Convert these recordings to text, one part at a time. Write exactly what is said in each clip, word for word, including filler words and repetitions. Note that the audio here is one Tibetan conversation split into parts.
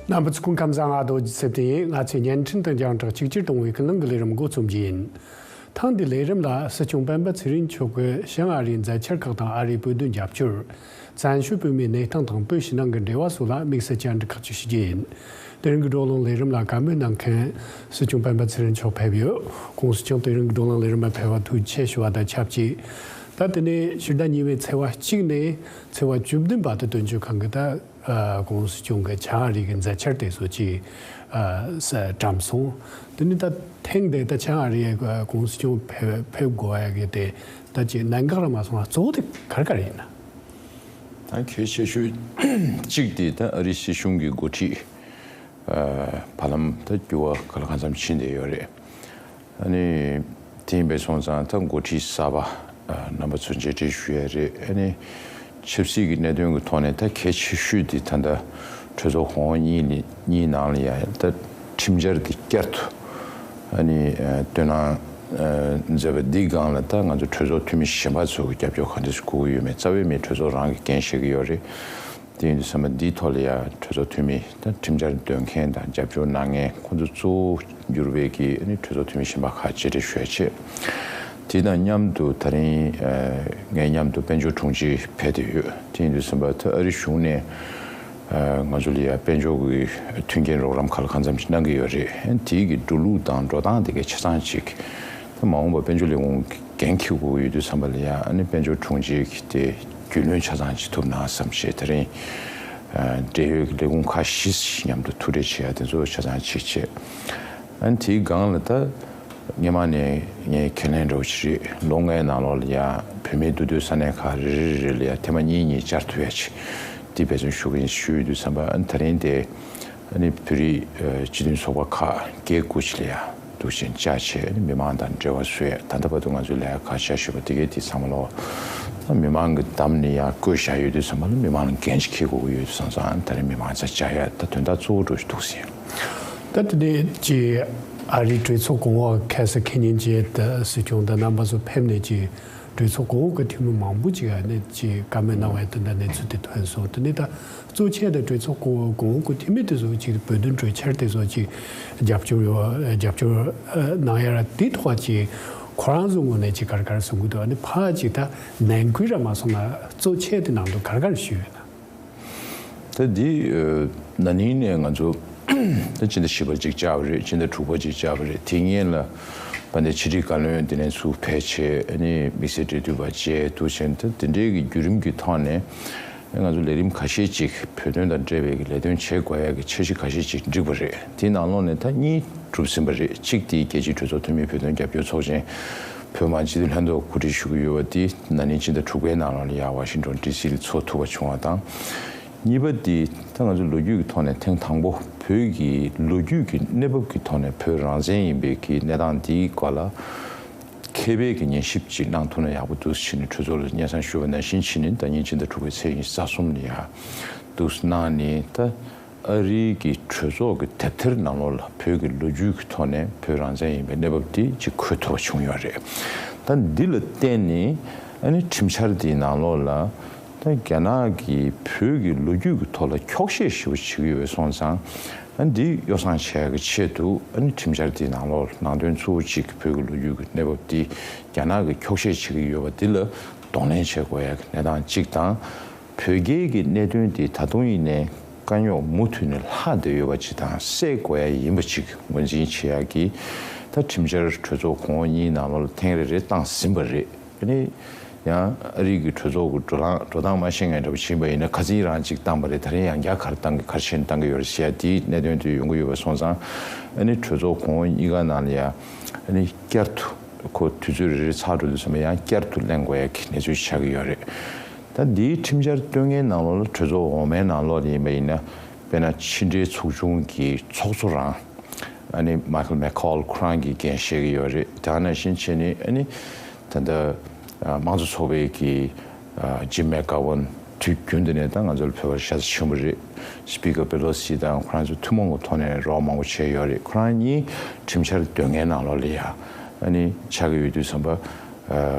རྣམ་པ་ཚོ་སྐུ་ཁམས་བཟང་། ཨ་རྡོ་རྗེ་ཚེ་བརྟན་ཡིན། ང་ཚོས་བརྙན་འཕྲིན་དང་རྒྱང་བསྒྲགས་གཅིག་གྱུར་གཏོང་བའི་ཀུན་གླེང་གི་ལས་རིམ་འགོ་རྩོམ་རྒྱུ་ཡིན། ཐེངས་འདིའི་ལས་རིམ་ལ་སྲིད་སྐྱོང་སྤེན་པ་ཚེ་རིང་མཆོག་གིས་བྱང་ཨ་རིའི་མཛད་འཆར་ཁག་དང་ཨ་རིའི་བོད་དོན་རྒྱབ་སྐྱོར། བཙན་བྱོལ་བོད་མིའི་གནས་སྟངས་དང་བོད་ཕྱི་ནང་གི་འབྲེལ་བ་སོགས་ལ་དམིགས་བསལ་བཅར་འདྲི་ཁག་ཅིག་ཞུ་རྒྱུ་ཡིན། དེ་རིང་གི་བགྲོ་གླེང་ལས་རིམ་ལ་བཀའ་མོལ་གནང་མཁན་སྲིད་སྐྱོང་སྤེན་པ་ཚེ་རིང་མཆོག་ཕེབས་ཡོད། ༸གོང་ས་སྐྱོང་དེ་རིང་གི་བགྲོ་གླེང་ལས་རིམ་ལ་ཕེབས་པར་ཐུགས་རྗེ་ཆེ་ཞུ་བ་དང་ཆབས་ཅིག་ད་དེ་ནས་ཕྱི་ཟླ་གཉིས་པའི་ཚེས་པ་གཅིག་ནས་ཚེས་པ་བཅུ་བདུན་བར་དུ་དོན་གཅོད་ཁང་གི་ད་ཨ་༸གོང་ས་སྐྱོང་གི་བྱང་ཨ་རི་གི་མཛད་འཆར་དེ་ཚོ་ཅིག་ཨ་ས་བཀྲམ་སོང་། དེ་ནི་ད་ཐེངས་འདི་ད་བྱང་ཨ་རི་ཨ་༸གོང་ས་སྐྱོང་ཕེབས་ཕེབས་དགོས་ཡ་གི་དེ་ད་ཅིག་གནད་འགག་ར་མ་སོང་ན་གཙོ་བོ་དེ་ག་རེ་ག་རེ་ཡིན་ན། ད་གལ་ཆེ་ཤོས་གཅིག་དེ་ད་ཨ་རི་སྲིད་གཞུང་གི་འགོ་ཁྲིད་ཨ་བར་ལམ་ད་འགྱུར་བ་ག་ལ་གང་འཚམ་ཕྱིན་བསྡད་ཡོད་རེད། ཨ་ནི་དེ་ཡིན་པའི་སོང་ཙང་ད་འགོ་ཁྲིད་གསར་པ་ཨ་རྣམ་པ་ཚོ་མཇལ་འཕྲད་ཞུ་ཡ་རེད། ཨ་ནི་ཆབ་སྲིད་ཀྱི་གནད་དོན་གྱི་ཐོག་ནས་ད་གལ་ཆེ་ཤོས་དེ་ད་ལྟ་གྲོས་ཚོགས་གོང་འོག་གཉིས་ལ་གཉིས་ནང་ལ་ཡ་ད་ཁྲིམས་འཆར་དེ་བསྐྱར་དུ་ཨ་ནི་ཨ་བཏོན་གནང་ཨ་མཛད་པ་འདིའི་སྒང་ལ་ད་ང་ཚོ་གྲོས་ཚོགས་འཐུས་མི་གཞན་པ་ཚོ་གི་རྒྱབ་སྐྱོར་ག་འདྲ་ཞིག་དགོས་ཀྱི་ཡོད་མེད་རྩ་བའི་མི་གྲོས་ཚོགས་རང་གིས་འགན་བཞེས་ཀྱི་ཡོད་རེད། དེ་ཡིན་དུས་ཙམ་པ་འདིའི་ཐོག་ལ་ཡང་གྲོས་ཚོགས་འཐུས་མི་དང་ཁྲིམས་འཆར་འདོན་མཁན་དང་རྒྱབ་སྐྱོར་གནང་མཁན་ཁོང་ཚོ་གཙོ་བོ་གྱུར་པའི་གི་ཨ་ནི་གྲོས་ཚོགས་འཐུས་མི་གཞན་པ་ཁག་མཇལ་འཕྲད་ཞུ་ཡ་བྱས། དེ་དང་མཉམ་དུ་ད་རིང་ཨ་ངའི་མཉམ་དུ་དཔལ་འབྱོར་དྲུང་ཆེ་ཕེབས་བསྡད་ཡོད། དེ་ཡིན་དུས་ཙམ་པ་ད་ཨ་རི་གཞུང་ནས་ཨ་ང་ཚོ་ལ་ཡང་དཔལ་འབྱོར་གྱི་མཐུན་རྐྱེན་རོགས་རམ་ག་ལ་གང་འཚམ་ཞིག་གནང་གི་ཡོད་རེད། དེའི་གི་འགྲོ་ལུགས་དང་འགྲོ་སྟངས་དེ་གའི་ཆ་ཚང་ཅིག་ད་མ་འོངས་པ་དཔལ་འབྱོར་ལས་ཁུངས་ཀྱི་འགན་འཁྱེར་དགོས་ཀྱི་ཡོད་དུས་ཙམ་པ་ལ་ཡང་ཨ་ནི་དཔལ་འབྱོར་དྲུང་ཆེ་གི་དེ་རྒྱུས་ལོན་ཆ་ཚང་བྱེད་ཐུབ་ན་བསམ་བྱས། དེ་རིང་ཨ་འབྲེལ་ཡོད་ཀྱི་ལས་ཁུངས་ཁག་བཞི་མཉམ་དུ་ཐུག་འཕྲད་བྱེད་ཡ་དེ་ཚོ་ཆ་ཚང་ཅིག་བྱས། ཨ་ནི་དེའི་སྒང་ལ་ད་སྔོན་མ་ནས་ངས་ཁས་ལེན་འདྲ་བོ་ཞིག་རེད། ལོ་ལྔའི་ནང་ལོགས་ལ་ཡང་བོད་མིའི་འདུས་སྡོད་ས་གནས་ཁག་རེ་རེ་རེ་རེ་ལ་ཡང་ཐེངས་མ་གཉིས་གཉིས་བཅར་ཐུབ་ཡ་ཅིག་འདི་འབད་བརྩོན་ཞུ་གི་ཡིན་ཞུ་ཡོད་དུས་ཙམ་པ། ཨ་ནི་ད་རིང་དེ་ཨ་ནི་བོད་རིགས་ཨ་སྤྱི་མཐུན་ཚོགས་པ་ཁག་བརྒྱད་དགུ་ཅིག་ལ་ཡང་འདུག་སེ་བཅར་བྱས། ཨ་ནི་མི་མང་དང་འབྲེལ་བ་བཟོ་ཡས། ད་ལྟ་བར་དུ་ང་ཚོས་ལས་ཀ་ག་བྱས་ཞུས་པ་དེ་གའི་དེ་ཚང་མ་ལོག་ད་མི་མང་གི་འདམ་ནས་ཡར་བསྐོས་བཞག་ཡོད་དུས་ཙམ་པ་ལ་མི་མང་ལ་འགན་ཅིག་འཁྱེར་དགོས་ཀྱི་ཡོད་དུས་ཙང་ཙང་། ད་རིང་མི་མང་རྩ་བཅར་ཡ་ད་དོན་དག་གཙོ་བོ་འདྲ་ཞིག་འདུག་ཟེར། ད་དེ་ནས་ཀྱི་ཨ་རིའི་གྲོས་ཚོགས་གོང་འོག་ཁ་སང་ཁེ་ཉིན་བཅས་ད་སྲིད་སྐྱོང་དང་རྣམ་པ་ཚོ་ཕེབས་ནས་ཀྱི་གྲོས་ཚོགས་གོང་འོག་གི་འཐུས་མི་མང་པོ་ཅིག་ཨ་ནི་ཅིག་བཀའ་མོལ་གནང་བའི་དོན་དག་གནས་ཚུལ་དེ་ཐོན་སོང་། དེ་ནས་ད་གཙོ་ཆེ་དེ་གྲོས་ཚོགས་གོང་འོག་གི་འཐུས་མི་དེ་ཚོ་ཅིག་བོད་དོན་གྲོས་འཆར་དེ་ཚོ་ཅིག་རྒྱབ་སྐྱོར་ཡོད། རྒྱབ་སྐྱོར་གནང་ཡ་ར་དེ་ཐོག་ཅིག་ཁོ་རང་ཚོ་ངོས་ནས་ཅིག་ག་རེ་ག་རེ་གསུང་གི་འདུག་ཨ་ནི་ཕར་ཅིག་ད་ནང་ཁུལ་ར་མ་སོང་ན་གཙོ་ཆེ་དེ་ནང་དུ་ག་རེ་ག་རེ་ཞུས་ཡོད་ན། ད་འདི་ན་ནིང་ནས་ང་ཚོ་ད་ཕྱི་ཟླ་བཞི་པ་ཅིག་བཅར་བ་རེད། ཕྱི་ཟླ་དྲུག་པ་ཅིག་བཅར་བ་རེད། དེ་སྔོན་ལ་དཔལ་ལྡན་ཕྱི་དྲིལ་བཀའ་བློན་དེ་ནས་ཚུར་ཕེབས་བྱས། ཨ་ནི་དམིགས་བསལ་འབྲེལ་མཐུད་པ་བཅས་འདུག་བྱས། ད་དེ་འདྲའི་གི་བརྒྱུད་རིམ་གྱི་ཐོག་ནས་ང་ཚོ་ལས་རིམ་ཁ་ཤས་ཅིག་བོད་དོན་དང་འབྲེལ་བའི་གི་ལས་དོན་བྱེད་དགོས་ཡ་གི་འཆར་གཞི་ཁ་ཤས་ཅིག་བསྒྲིགས་པ་རེད། དེའི་ནང་ལོགས་ནས་ད་གཉིས་གྲུབ་ཟིན་པ་རེད། གཅིག་དེ་རྒྱལ་སྤྱིའི་གྲོས་ཚོགས་འཐུས་མི་བོད་དོན་རྒྱབ་སྐྱོར་ཚོགས་ཆེན་བོད་མི་མང་སྤྱི་འཐུས་ལྷན་ཚོགས་གོ་སྒྲིག་ཞུ་གི་ཡོད་པ་དེ་ན་ནིང་ཕྱི་ཟླ་དྲུག་པའི་ནང་ལོགས་ལ་ཡར་ཝ་ཤིང་ཊོན་ཌི་སི་ལ་ཚོགས་ཐུབ་པ་བྱུང་བ་དང་། གཉིས་པ་དེ་ད་ང་ཚོ་ལོ་རྒྱུས་ཀྱི་ཐོག་ནས་ཐེངས་དང་པོ་བོད་ཀྱི་ལོ་རྒྱུས་ཀྱི་གནས་བབ་ཀྱི་ཐོག་ནས་བོད་རང་བཙན་ཡིན་པའི་གི་གནས་སྟངས་འདིའི་སྐོར་ལ་མཁས་པའི་གི་ཉན་ཞིབ་ཅིག་གནང་ཐུབ་ན་ཡག་པོ་འདུག་ཟེར་ནས་གྲོས་ཚོགས་ལ་སྙན་སེང་ཞུས་པ་ནང་བཞིན་བྱས་ནས་ད་ནིང་ཕྱི་ཟླ་དྲུག་པའི་ཚེས་ཉི་ཤུ་རྩ་གསུམ་ལ་ཡར་འདུག་སེ་གནང་ནས། ད་ཨ་རིའི་གི་གྲོས་ཚོགས་ཀྱི་དེབ་ཐེར་ནང་ལོགས་ལ་བོད་ཀྱི་ལོ་རྒྱུས་ཀྱི་ཐོག་ནས་བོད་རང་བཙན་ཡིན་པའི་གནས་བབ་འདི་ཅིག་འཁོད་ཐུབ་པ་བྱུང་ཡོད་རེད། ད་འདི་ལ་བརྟེན་ནས་ཨ་ནི་ཁྲིམས་འཆར་འདིའི་ནང་ལོགས་ལ་ད་རྒྱ་ནག་གིས་བོད་ཀྱི་ལོ་རྒྱུས་ཀྱི་ཐོག་ལ་འཁྱོག་བཤད་ཞེ་པོ་བྱེད་ཀྱི་ཡོད་པ་སོང་ཙང་། ཨ་ནི་འདི་ཡོ་བསྲང་བྱེད་ཡག་གི་ཆེད་དུ་ཨ་ནི་ཁྲིམས་འཆར་འདིའི་ནང་ལོགས་ནང་དོན་གཙོ་བོ་གཅིག་བོད་ཀྱི་ལོ་རྒྱུས་ཀྱི་གནས་བབ་འདི་རྒྱ་ནག་གིས་འཁྱོག་བཤད་བྱེད་ཀྱི་ཡོད་པ་འདི་ལ་གདོང་ལེན་བྱེད་དགོས་ཡག་གི་གནས་སྟངས་གཅིག་དང་། བོད་རྒྱའི་གི་གནད་དོན་དེ་ད་དུང་ཡིན་ནའི་དཀའ་རྙོག་མུ་མཐུད་ནས་ལྷག་བསྡད་ཡོད་པ་ཅིག་དང་། སེལ་དགོས་ཡ་ཡིན་པ་ཅིག་ངོས་འཛིན་བྱེད་ཡ་གི་ད་ཁྲིམས་འཆར་གྲོས་ཚོགས་གོང་འོག་གཉིས་ནང་ལོགས་ལ་ཐེངས་རེ་རེ་བཏང་ཟིན་པ་རེད། ཨ་ནི་ཡང་ཨ་རི་གི་གྲོས་ཚོགས་ཀྱི་འགྲོ་ལམ་འགྲོ་སྟངས་མ་ཤེས་མཁན་འདྲ་པོ་ཕྱིན་པ་ཡིན་ན། ཁ་སང་རང་ཅིག་བཏང་པ་རེད། ད་རིང་ཡང་བསྐྱར་ག་རེ་བཏང་གི་ག་རེ་བྱས་ནས་བཏང་གི་ཡོད་རེད་ཟེར་ཡ་དེའི་གནད་དོན་དེ་ཡོང་གི་ཡོད་པ་སོང་ཙང་། ཨ་ནི་གྲོས་ཚོགས་གོང་འོག་གཉིས་ཀ་ནང་ལ་ཡ་ཨ་ནི་བསྐྱར་དུ་ཁོ་དུས་ཚོད་རེ་རེ་ཚར་འགྲོ་དུས་ཙམ་པ་ཡང་བསྐྱར་དུ་གླེང་དགོས་ཡ་གི་གནས་ཚུལ་ཆགས་ཀྱི་ཡོད་རེད། ད་འདིའི་ཁྲིམས་འཆར་བཏོན་མཁན་ནང་ལོགས་ལ་གྲོས་ཚོགས་འོག་མའི་ནང་ལོགས་ལ་ཡིན་པ་ཡིན་ན། དཔེར་ན་ཕྱི་འབྲེལ་ཚོགས་ཆུང་གི་ཚོགས་གཙོ་རང་ཨ་ནི་མའི་ཁལ་མེག་ཁོལ་ཁོ་རང་གིས་འགན་བཞེས་ཀྱི་ཡོད་རེད། དེ་ནང་བཞིན་བྱས་ནས་ཨ་ནི་ད་ལྟ་ཨ་དམངས་གཙོ་ཚོགས་པའི་གི་ཨ་ཇིམ་མེག་གྷ་ཝན་དུས་རྒྱུན་དུ་ནས་ད་ང་ཚོ་ལ་བོད་པར་ཤ་ཚ་ཆེན་པོ་རེད། སི་པི་ཀར་པེ་ལོ་སི་དང་ཁོ་རང་ཚོ་ཐུན་མོང་གི་ཐོག་ནས་རོགས་མང་པོ་བྱས་ཡོད་རེད། ཁོ་རང་གཉིས་ཁྲིམས་འཆར་འདོན་མཁན་ནང་ལོགས་ལ་ཡ་ཨ་ནི་ཆགས་ཀྱི་ཡོད་དུས་ཙམ་པ། ཨ་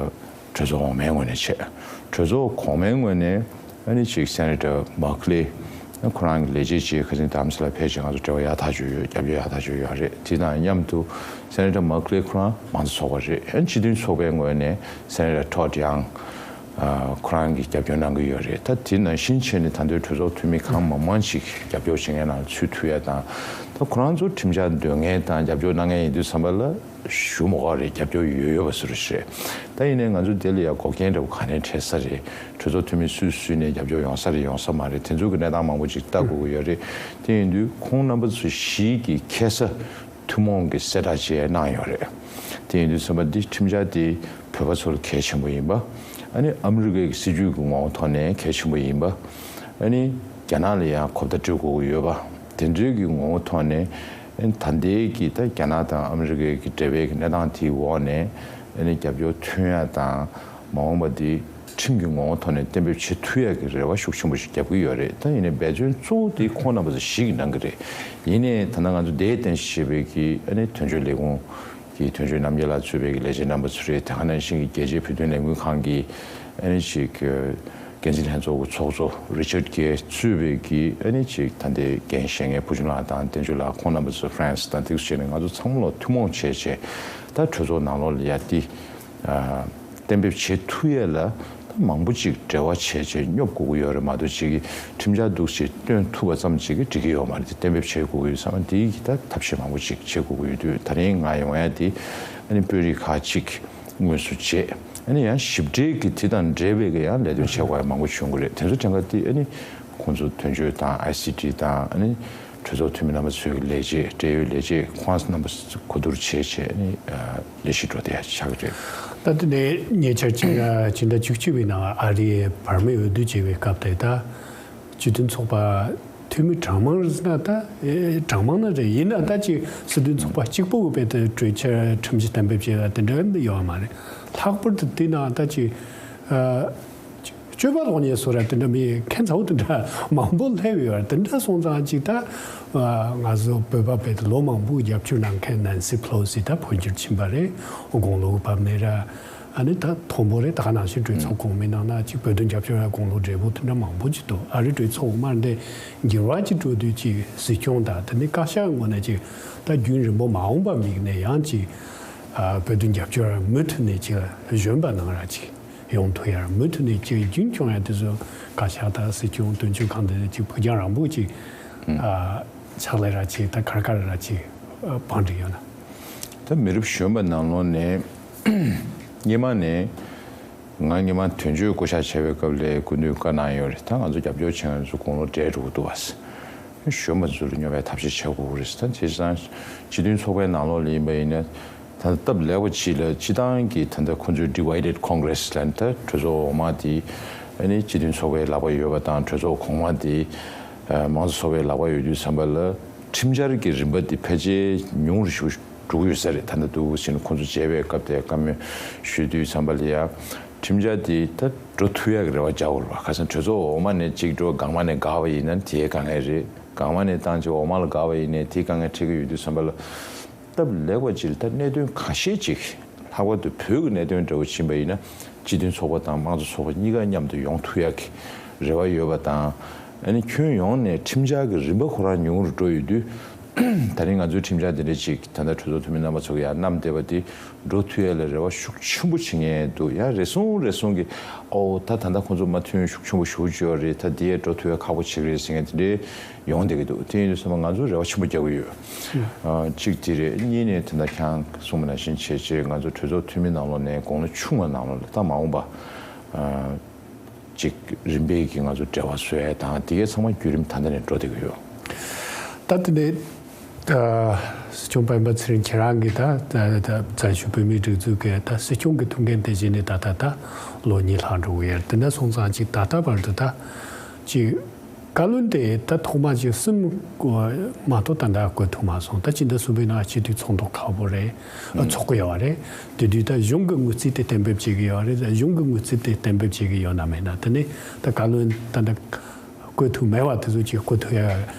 གྲོས་ཚོགས་འོག་མའི་ངོས་ནས་བྱས། གྲོས་ཚོགས་གོང་མའི་ངོས་ནས་ཨ་ནི་ཅིག་སེ་ནེ་ཊར་མར་ཁེ་ལི་ ཁོ་རང་གི་ལས་བྱེད་ཅིག་ཁ་སང་དྷ་རམ་ས་ལ་ཕེབས་བྱས་ང་ཚོ་འབྲེལ་བ་ཡག་ཐག་ཆོད་ཡོད། རྒྱབ་སྐྱོར་ཡག་ཐག་ཆོད་ཡོད་རེད། དེ་དང་མཉམ་དུ་སེ་ནེ་ཊར་མག་ལེ་ཁོ་རང་མང་གཙོ་ཚོགས་པ་རེད། ཨ་ནི་སྤྱི་མཐུན་ཚོགས་པའི་ངོས་ནས་སེ་ནེ་ཊར་ཊོཌ་ཡང་ཁོ་རང་གིས་རྒྱབ་སྐྱོར་གནང་གི་ཡོད་རེད། ད་དེ་ནང་བཞིན་བྱས་ནས་ད་ལྟའི་གྲོས་ཚོགས་འཐུས་མི་གང་མང་མང་ཞིག་རྒྱབ་སྐྱོར་བྱེད་མཁན་ནང་ཚུད་ཐུབ་ཡ་དང་། ད་ཁོ་རང་ཚོ་ཁྲིམས་འཆར་འདོན་མཁན་དང་རྒྱབ་སྐྱོར་གནང་མཁན་ཡིན་དུས་ཙམ་པ་ལ་ཞུ་མ་དགོས་རེད། རྒྱབ་སྐྱོར་ཡོད་ཡོད་པ་བཟོ་འདྲ་ཞིག་རེད། ད་ཡིན་ནའི་ང་ཚོ་དེ་ལ་ཡ་འགོག་རྐྱེན་འདྲ་བོ་ག་ནས་འཕྲད་ས་རེད། གྲོས་ཚོགས་འཐུས་མི་སུས་སུས་ནས་རྒྱབ་སྐྱོར་ཡོང་ས་རེད་ཡོང་ས་མ་རེད། དེ་ཚོ་གི་གནས་སྟངས་མང་པོ་ཅིག་ལྟ་དགོས་ཀྱི་ཡོད་རེད། དེ་ཡིན་དུས་ཁོང་རྣམ་པ་ཚོ་བཞི་གི་ཁ་ས་ཐུན་མོང་གི་གསལ་བསྒྲགས་བྱས་གནང་ཡོད་རེད། དེ་ཡིན་དུས་ཙམ་པ་འདི་ཁྲིམས་འཆར་འདི་བོད་པ་ཚོར་གལ་ཆེན་པོ་ཡིན་པ། ཨ་ནི་ཨ་མི་རི་ཀའི་སྲིད་ཇུས་ཀྱི་ངོ་བོ་ཐོག་ནས་གལ་ཆེན་པོ་ཡིན་པ། ཨ་ནི་རྒྱ་ནག་ལ་ཡང་གོ་བརྡ་སྤྲོད་དགོས་ཀྱི་ཡོད་པ། དེ་འདྲའི་གི་ངོ་བོ་ཐོག་ནས་ཨ་ནི་ད་ལྟའི་གི་ད་རྒྱ་ནག་དང་ཨ་མི་རི་ཀའི་གི་འབྲེལ་བའི་གི་གནས་སྟངས་དེའི་འོག་ནས་ཨ་ནི་རྒྱབ་སྐྱོར་ཐོན་ཡ་དང་མ་འོངས་པ་འདི་ཁྲིམས་ཀྱི་ངོ་བོ་ཐོག་ནས་གཏན་འབེབས་བྱེད་ཐུབ་ཡ་གི་རེ་བ་ཤུགས་ཆེན་པོ་ཞིག་རྒྱབ་ཀྱི་ཡོད་རེད། ད་ཡིན་ནའི་འབད་བརྩོན་གཙོ་བོ་དེ་ཁོང་རྣམ་པ་ཚོ་ཞིག་གིས་གནང་གི་རེད། ཡིན་ནའི་ད་ལྟ་ང་ཚོ་དེའི་རྟེན་གཞི་བྱས་པའི་གི་ཨ་ནི་དོན་གཅོད་ལས་ཁུངས་ཀྱི་དོན་གཅོད་རྣམ་རྒྱལ་ལགས་གཙོས་པའི་གི་ལས་བྱེད་རྣམ་པ་ཚོ་རེད། དེ་ག་ནང་བཞིན་གྱི་རྒྱལ་སྤྱིའི་བོད་དོན་ལས་འགུལ་ཁང་གི་ཨ་ནི་ཅིག་འགན་འཛིན་ལྷན་ཚོགས་ཀྱི་ཚོགས་གཙོ་རི་ཆར་གྷེ་གཙོས་པའི་གི་ཨ་ནི་ཅིག་ད་ལྟའི་འགན་བཞེས་མཁན་བུ་ཆུང་ལགས་དང་བསྟན་ཆོས་ལགས་ཁོང་རྣམ་པ་ཚོ་ཧྥ་རན་སི་དང་དེ་ཚོ་བྱས་ནས་ང་ཚོ་ཚང་མ་ལོ་ཐུན་མོང་བྱས་བྱས་ད་གྲོས་ཚོགས་ནང་ལོགས་ལ་ཡ་དེ་གཏན་འབེབས་བྱེད་ཐུབ་ཡས་ལ་ད་མང་པོ་ཅིག་འབྲེལ་བ་བྱས་བྱས་སྙོབ་དགོས་ཀྱི་ཡོད་རེད་མ་གཏོགས་ཅིག་གི་ཁྲིམས་འཆར་འདུག་ཅིག་བཏོན་ཐུབ་པ་ཙམ་ཅིག་གིས་འགྲིག་གི་ཡོད་མ་རེད། དེ་གཏན་འབེབས་བྱེད་དགོས་ཀྱི་ཡོད་ཙང་དེའི་གི་ད་ཐབས་ཤེས་མང་པོ་ཅིག་བྱེད་དགོས་ཀྱི་ཡོད་དུས་ད་རིང་ང་ཡོང་ཡ་དེ་ཨ་ནི་དཔོན་རིགས་ཁག་ཅིག་དངོས་སུ་བྱས། ཨ་ནི་ཡང་ཞིབ་ཕྲའི་གི་དེ་དང་འབྲེལ་བའི་གི་ཡང་ལས་དོན་བྱེད་དགོས་ཡ་མང་པོ་བྱུང་གི་རེད། དེ་ཚོ་དྲན་ག་དེ་ཨ་ནི་ཁོང་ཚོ་དོན་གཅོད་དང་ཨའི་སི་ཌི་དང་ཨ་ནི་གྲོས་ཚོགས་འཐུས་མི་རྣམ་པ་ཚོའི་གི་ལས་བྱེད་འབྲེལ་ཡོད་ལས་བྱེད་ཁོང་རྣམ་པ་གོ་བསྡུར་བྱས་བྱས་ཨ་ནི་ལས་གཞི་འགྲོ་བསྡད་ཡ་ཆགས་ཀྱི་རེད། ད་དེ་ནས་ཉེ་ཆར་ཕྱི་ཟླ་ཕྱི་ཟླ་བཅུ་གཅིག་པའི་ནང་ཨ་རིའི་བར་མའི་འོས་བསྡུ་བྱེད་པའི་སྐབས་དེ་ད་སྤྱི་མཐུན་ཚོགས་པ་འཐུས་མི་གྲངས་མང་རེད་ཟེར་ན་ད་ཨེ་གྲངས་མང་ན་རེད། ཡིན་ན་ད་ཅིག་སྲིད་དོན་ཚོགས་པ་གཅིག་པོ་གི་དཔེ་དེ་གྲོས་འཆར་ཁྲིམས་གཞི་གཏན་འབེབས་བྱེད་ཡ་དེ་འདྲ་ཡོད་མ་རེད། ལྷག་པར་དུ་དེ་ནང་ད་ཅིག་ཨ་སྤྱོད་པ་སློང་ཉེས་བཟོ་ར་དེ་འདྲ་མི་ཁྱད་མཚར་པོ་དེ་འདྲ་མང་པོ་སླེབས་ཡོད་རེད། དེ་འདྲ་སོང་ཙང་ཅིག་ད་ང་ཚོ་བོད་པ་དཔེ་དེ་ལོ་མང་པོ་རྒྱབ་སྐྱོར་གནང་མཁན་ནན་སི་ཕེ་ལོ་སི་ད་འཕོ་འགྱུར་ཕྱིན་པ་རེད། དགུང་ལོ་བབས་ནས་ར། ཨ་ནི་ད་མཐོན་པོ་རེད། ད་ག་ནང་བཞིན་གྲོས་ཚོགས་གོང་མའི་ནང་ན་ཅིག་བོད་དོན་རྒྱབ་སྐྱོར་ཡ་དགུང་ལོ་བགྲེས་པོ་དེ་འདྲ་མང་པོ་ཅིག་འདུག་ཨ་རི་གྲོས་ཚོགས་དབུ་མ་འདི་འགྱུར་བ་ཅིག་འགྲོ་དུས་ཅིག་སྲིད་སྐྱོང་དང་དེ་ནི་བཀའ་ཤག་ངོས་ནས་ཅིག་ད་རྒྱུན་རིང་པོ་མ་འོངས་པ་མིག་ནས་ཡང་ཅིག་ཨ་བོད་དོན་རྒྱབ་སྐྱོར་མུ་མཐུད་ནས་ཅིག་གཞོན་པ་ནང་ར་ཅིག་ཡོང་ཐུབ་ཡ་མུ་མཐུད་ནས་ཅིག་རྒྱུན་སྐྱོང་ཡ་དེ་ཚོ་བཀའ་ཤག་དང་སྲིད་སྐྱོང་དོན་གཅོད་ཁང་དེ་ཅིག་ཕུགས་རྒྱང་རིང་པོ་ཅིག་ཨ་ཕྱག་ལས་ར་ཅིག་ད་གར་གར་ར་ཅིག་ཨ་བང་སྒྲིག་ཡོད་ན། ད་མི་རབས་གཞོན་པ་ནང་ལོགས་ནས་སྔོན་མ་ནས་ང་སྔོན་མ་དོན་གཅོད་བསྐོ་བཞག་བྱས་པའི་སྐབས་ལ་སྐུ་མདུན་བཀའ་གནང་ཡོད་རེད། ད་ང་ཚོ་རྒྱབ་སྐྱོར་བྱེད་མཁན་ཚོ་དགུང་ལོ་བགྲེས་འགྲོ་གི་འདུག་བ། གཞོན་པ་ཚོ་ལ་སྙོབ་པའི་ཐབས་ཤེས་བྱེད་དགོས་ཀྱི་རེད། ད་བྱས་ཙང་སྤྱི་མཐུན་ཚོགས་པའི་ནང་ལོགས་ལ་ཡིན་པ་ཡིན་ན་ད་སྟབས་ལེགས་པ་ཅིག་ལ་སྤྱི་བཏང་གི་ད་ལྟ་ཁོང་ཚོའི་Divided Congress ལབ་ནས་ད་གྲོས་ཚོགས་འོག་མ་དེ་ཨ་ནི་སྤྱི་མཐུན་ཚོགས་པའི་ལག་པ་ཡོད་པ་དང་གྲོས་ཚོགས་གོང་མ་དེ་མང་གཙོ་ཚོགས་པའི་ལག་པ་ཡོད་དུས་ཙམ་པ་ལ་ཁྲིམས་འཆར་གྱི་རིམ་པ་དེ་ཕལ་ཆེར་ཉུང་རུ་ཞིག་འགྲོ་གི་ཡོད་ས་རེད། ད་ལྟ་འདུག་ཟིན་ཁོང་ཚོ་མཇལ་བའི་སྐབས་དེ་བཀའ་མོལ་ཞུ་དུས་ཙམ་པ་ལ་ཡ་ཁྲིམས་འཆར་དེ་ད་འགྲོ་ཐུབ་ཡག་གི་རེ་བ་རྒྱག་དགོས་རེད་པ། ཁ་སང་གྲོས་ཚོགས་འོག་མ་ནས་གཅིག་འགྲོ་སྒང་མ་ནས་འགག་པ་ཡིན་ན་དེའི་དཀའ་ངལ་རེད། སྒང་མ་ནས་བཏང་ཅིག་འོག་མ་ལ་འགག་པ་ཡིན་ནའི་དེའི་དཀའ་ངལ་འཕྲད་ཀྱི་ཡོད་དུས་ཙམ་པ་ལ་སྟབས་ལེགས་པ་ཅིག་ལ་ད་གནད་དོན་ཁ་ཤས་ཅིག་ལྷག་པར་དུ་བོད་ཀྱི་གནད་དོན་འདྲ་བོ་ཕྱིན་པ་ཡིན་ན་སྤྱི་མཐུན་ཚོགས་པ་དང་དམངས་གཙོ་ཚོགས་པ་གཉིས་ཀ་མཉམ་དུ་ཡོང་ཐུབ་ཡག་གི་རེ་བ་ཡོད་པ་དང་། ཨ་ནི་ཁྱོན་ཡོངས་ནས་ཁྲིམས་འཆར་གྱི་རིམ་པ་ཁོ་རང་ཉུང་རུ་འགྲོ་ཡོད་དུས། ད་རིང་ང་ཚོའི་ཁྲིམས་འཆར་འདི་འདྲ་ཅིག་ད་ལྟ་གྲོས་ཚོགས་འཐུས་མི་རྣམ་པ་ཚོ་གི་ཡར་བསྣམས་བསྡད་པ་འདི་འགྲོ་ཐུབ་ཡས་ལ་རེ་བ་ཤུགས་ཆེན་པོ་བྱེད་མཁན་འདུག་ཡང་རེ་ཟུང་རེ་ཟུང་གིས་ཨོ་ད་ད་ལྟ་ཁོང་ཚོ་མ་མཐུན་ཤུགས་ཆེན་པོ་ཞུ་གི་ཡོད་རེད། ད་འདི་ཡས་འགྲོ་ཐུབ་ཡས་ཁག་པོ་ཆགས་ཀྱི་རེད་ཟེར་མཁན་དེ་འདྲའི་ཡོང་བསྡད་ཀྱི་འདུག་དེ་ཡིན་དུས་ཙམ་པ་ང་ཚོ་རེ་བ་ཆེན་པོ་རྒྱག་གི་ཡོད། ཨ་གཅིག་དེ་རེད། གཉིས་ནས་ད་ལྟ་ཁྱེད་རང་གསུངས་པ་ནང་བཞིན་བྱས་བྱས་ང་ཚོ་གྲོས་ཚོགས་འཐུས་མི་ནང་ལོགས་ནས་དགུང་ལོ་ཆུང་བ་ནང་ལོགས་ལ་ད་མ་འོངས་པ་ཨ། ཅིག་རིམ་པས་ཀྱི་ང་ཚོ་འབྲེལ་བ་བཟོ་ཡ་དང་དེ་གའི་ཚང་མ་བརྒྱུད་རིམ་ད་ལྟ་ནས་འགྲོ་བསྡད་ཀྱི་ཡོད། ད་དེ་ནས་ད་སྲིད་སྐྱོང་སྤེན་པ་ཚེ་རིང་ཁྱེད་རང་གིས་ད་ད་ད་བཙན་བྱོལ་བོད་མིའི་སྒྲིག་འཛུགས་ཀྱི་ད་སྲིད་སྐྱོང་གི་ཐུགས་འགན་དེ་བཞེས་ནས་ད་ད་ད་ལོ་གཉིས་ལྷག་འགྲོ་གི་ཡོད། དེ་འདྲ་སོང་ཙང་ཅིག་ད་ལྟ་བར་དུ་ད་ཅིག་བཀའ་བློན་དེ་ད་ཐོག་མ་ཅིག་གསུམ་མ་གཏོགས་ད་ལྟ་བསྐོ་ཐུབ་མ་སོང་། ད་ཕྱི་ཟླ་གསུམ་པའི་ནང་སྤྱི་འཐུས་ཚོགས་འདུ་ཁག་པོ་རེད། ཨ་ཚོགས་ཀྱི་ཡོད་རེད། དེ་དུས་ད་གཞུང་གི་དངུལ་རྩིས་དེ་གཏན་འབེབས་བྱེད་ཀྱི་ཡོད་རེད། ད་གཞུང་གི་དངུལ་རྩིས་དེ་གཏན་འབེབས་བྱེད་ཀྱི་ཡོད་ན་མེད་ན། དེ་ནས་ད་བཀའ་བློན་ད་ད་བསྐོ་ཐུབ་མེད་པ་དེ་ཚོ་ཅིག་བསྐོ་ཐུབ་ཡ་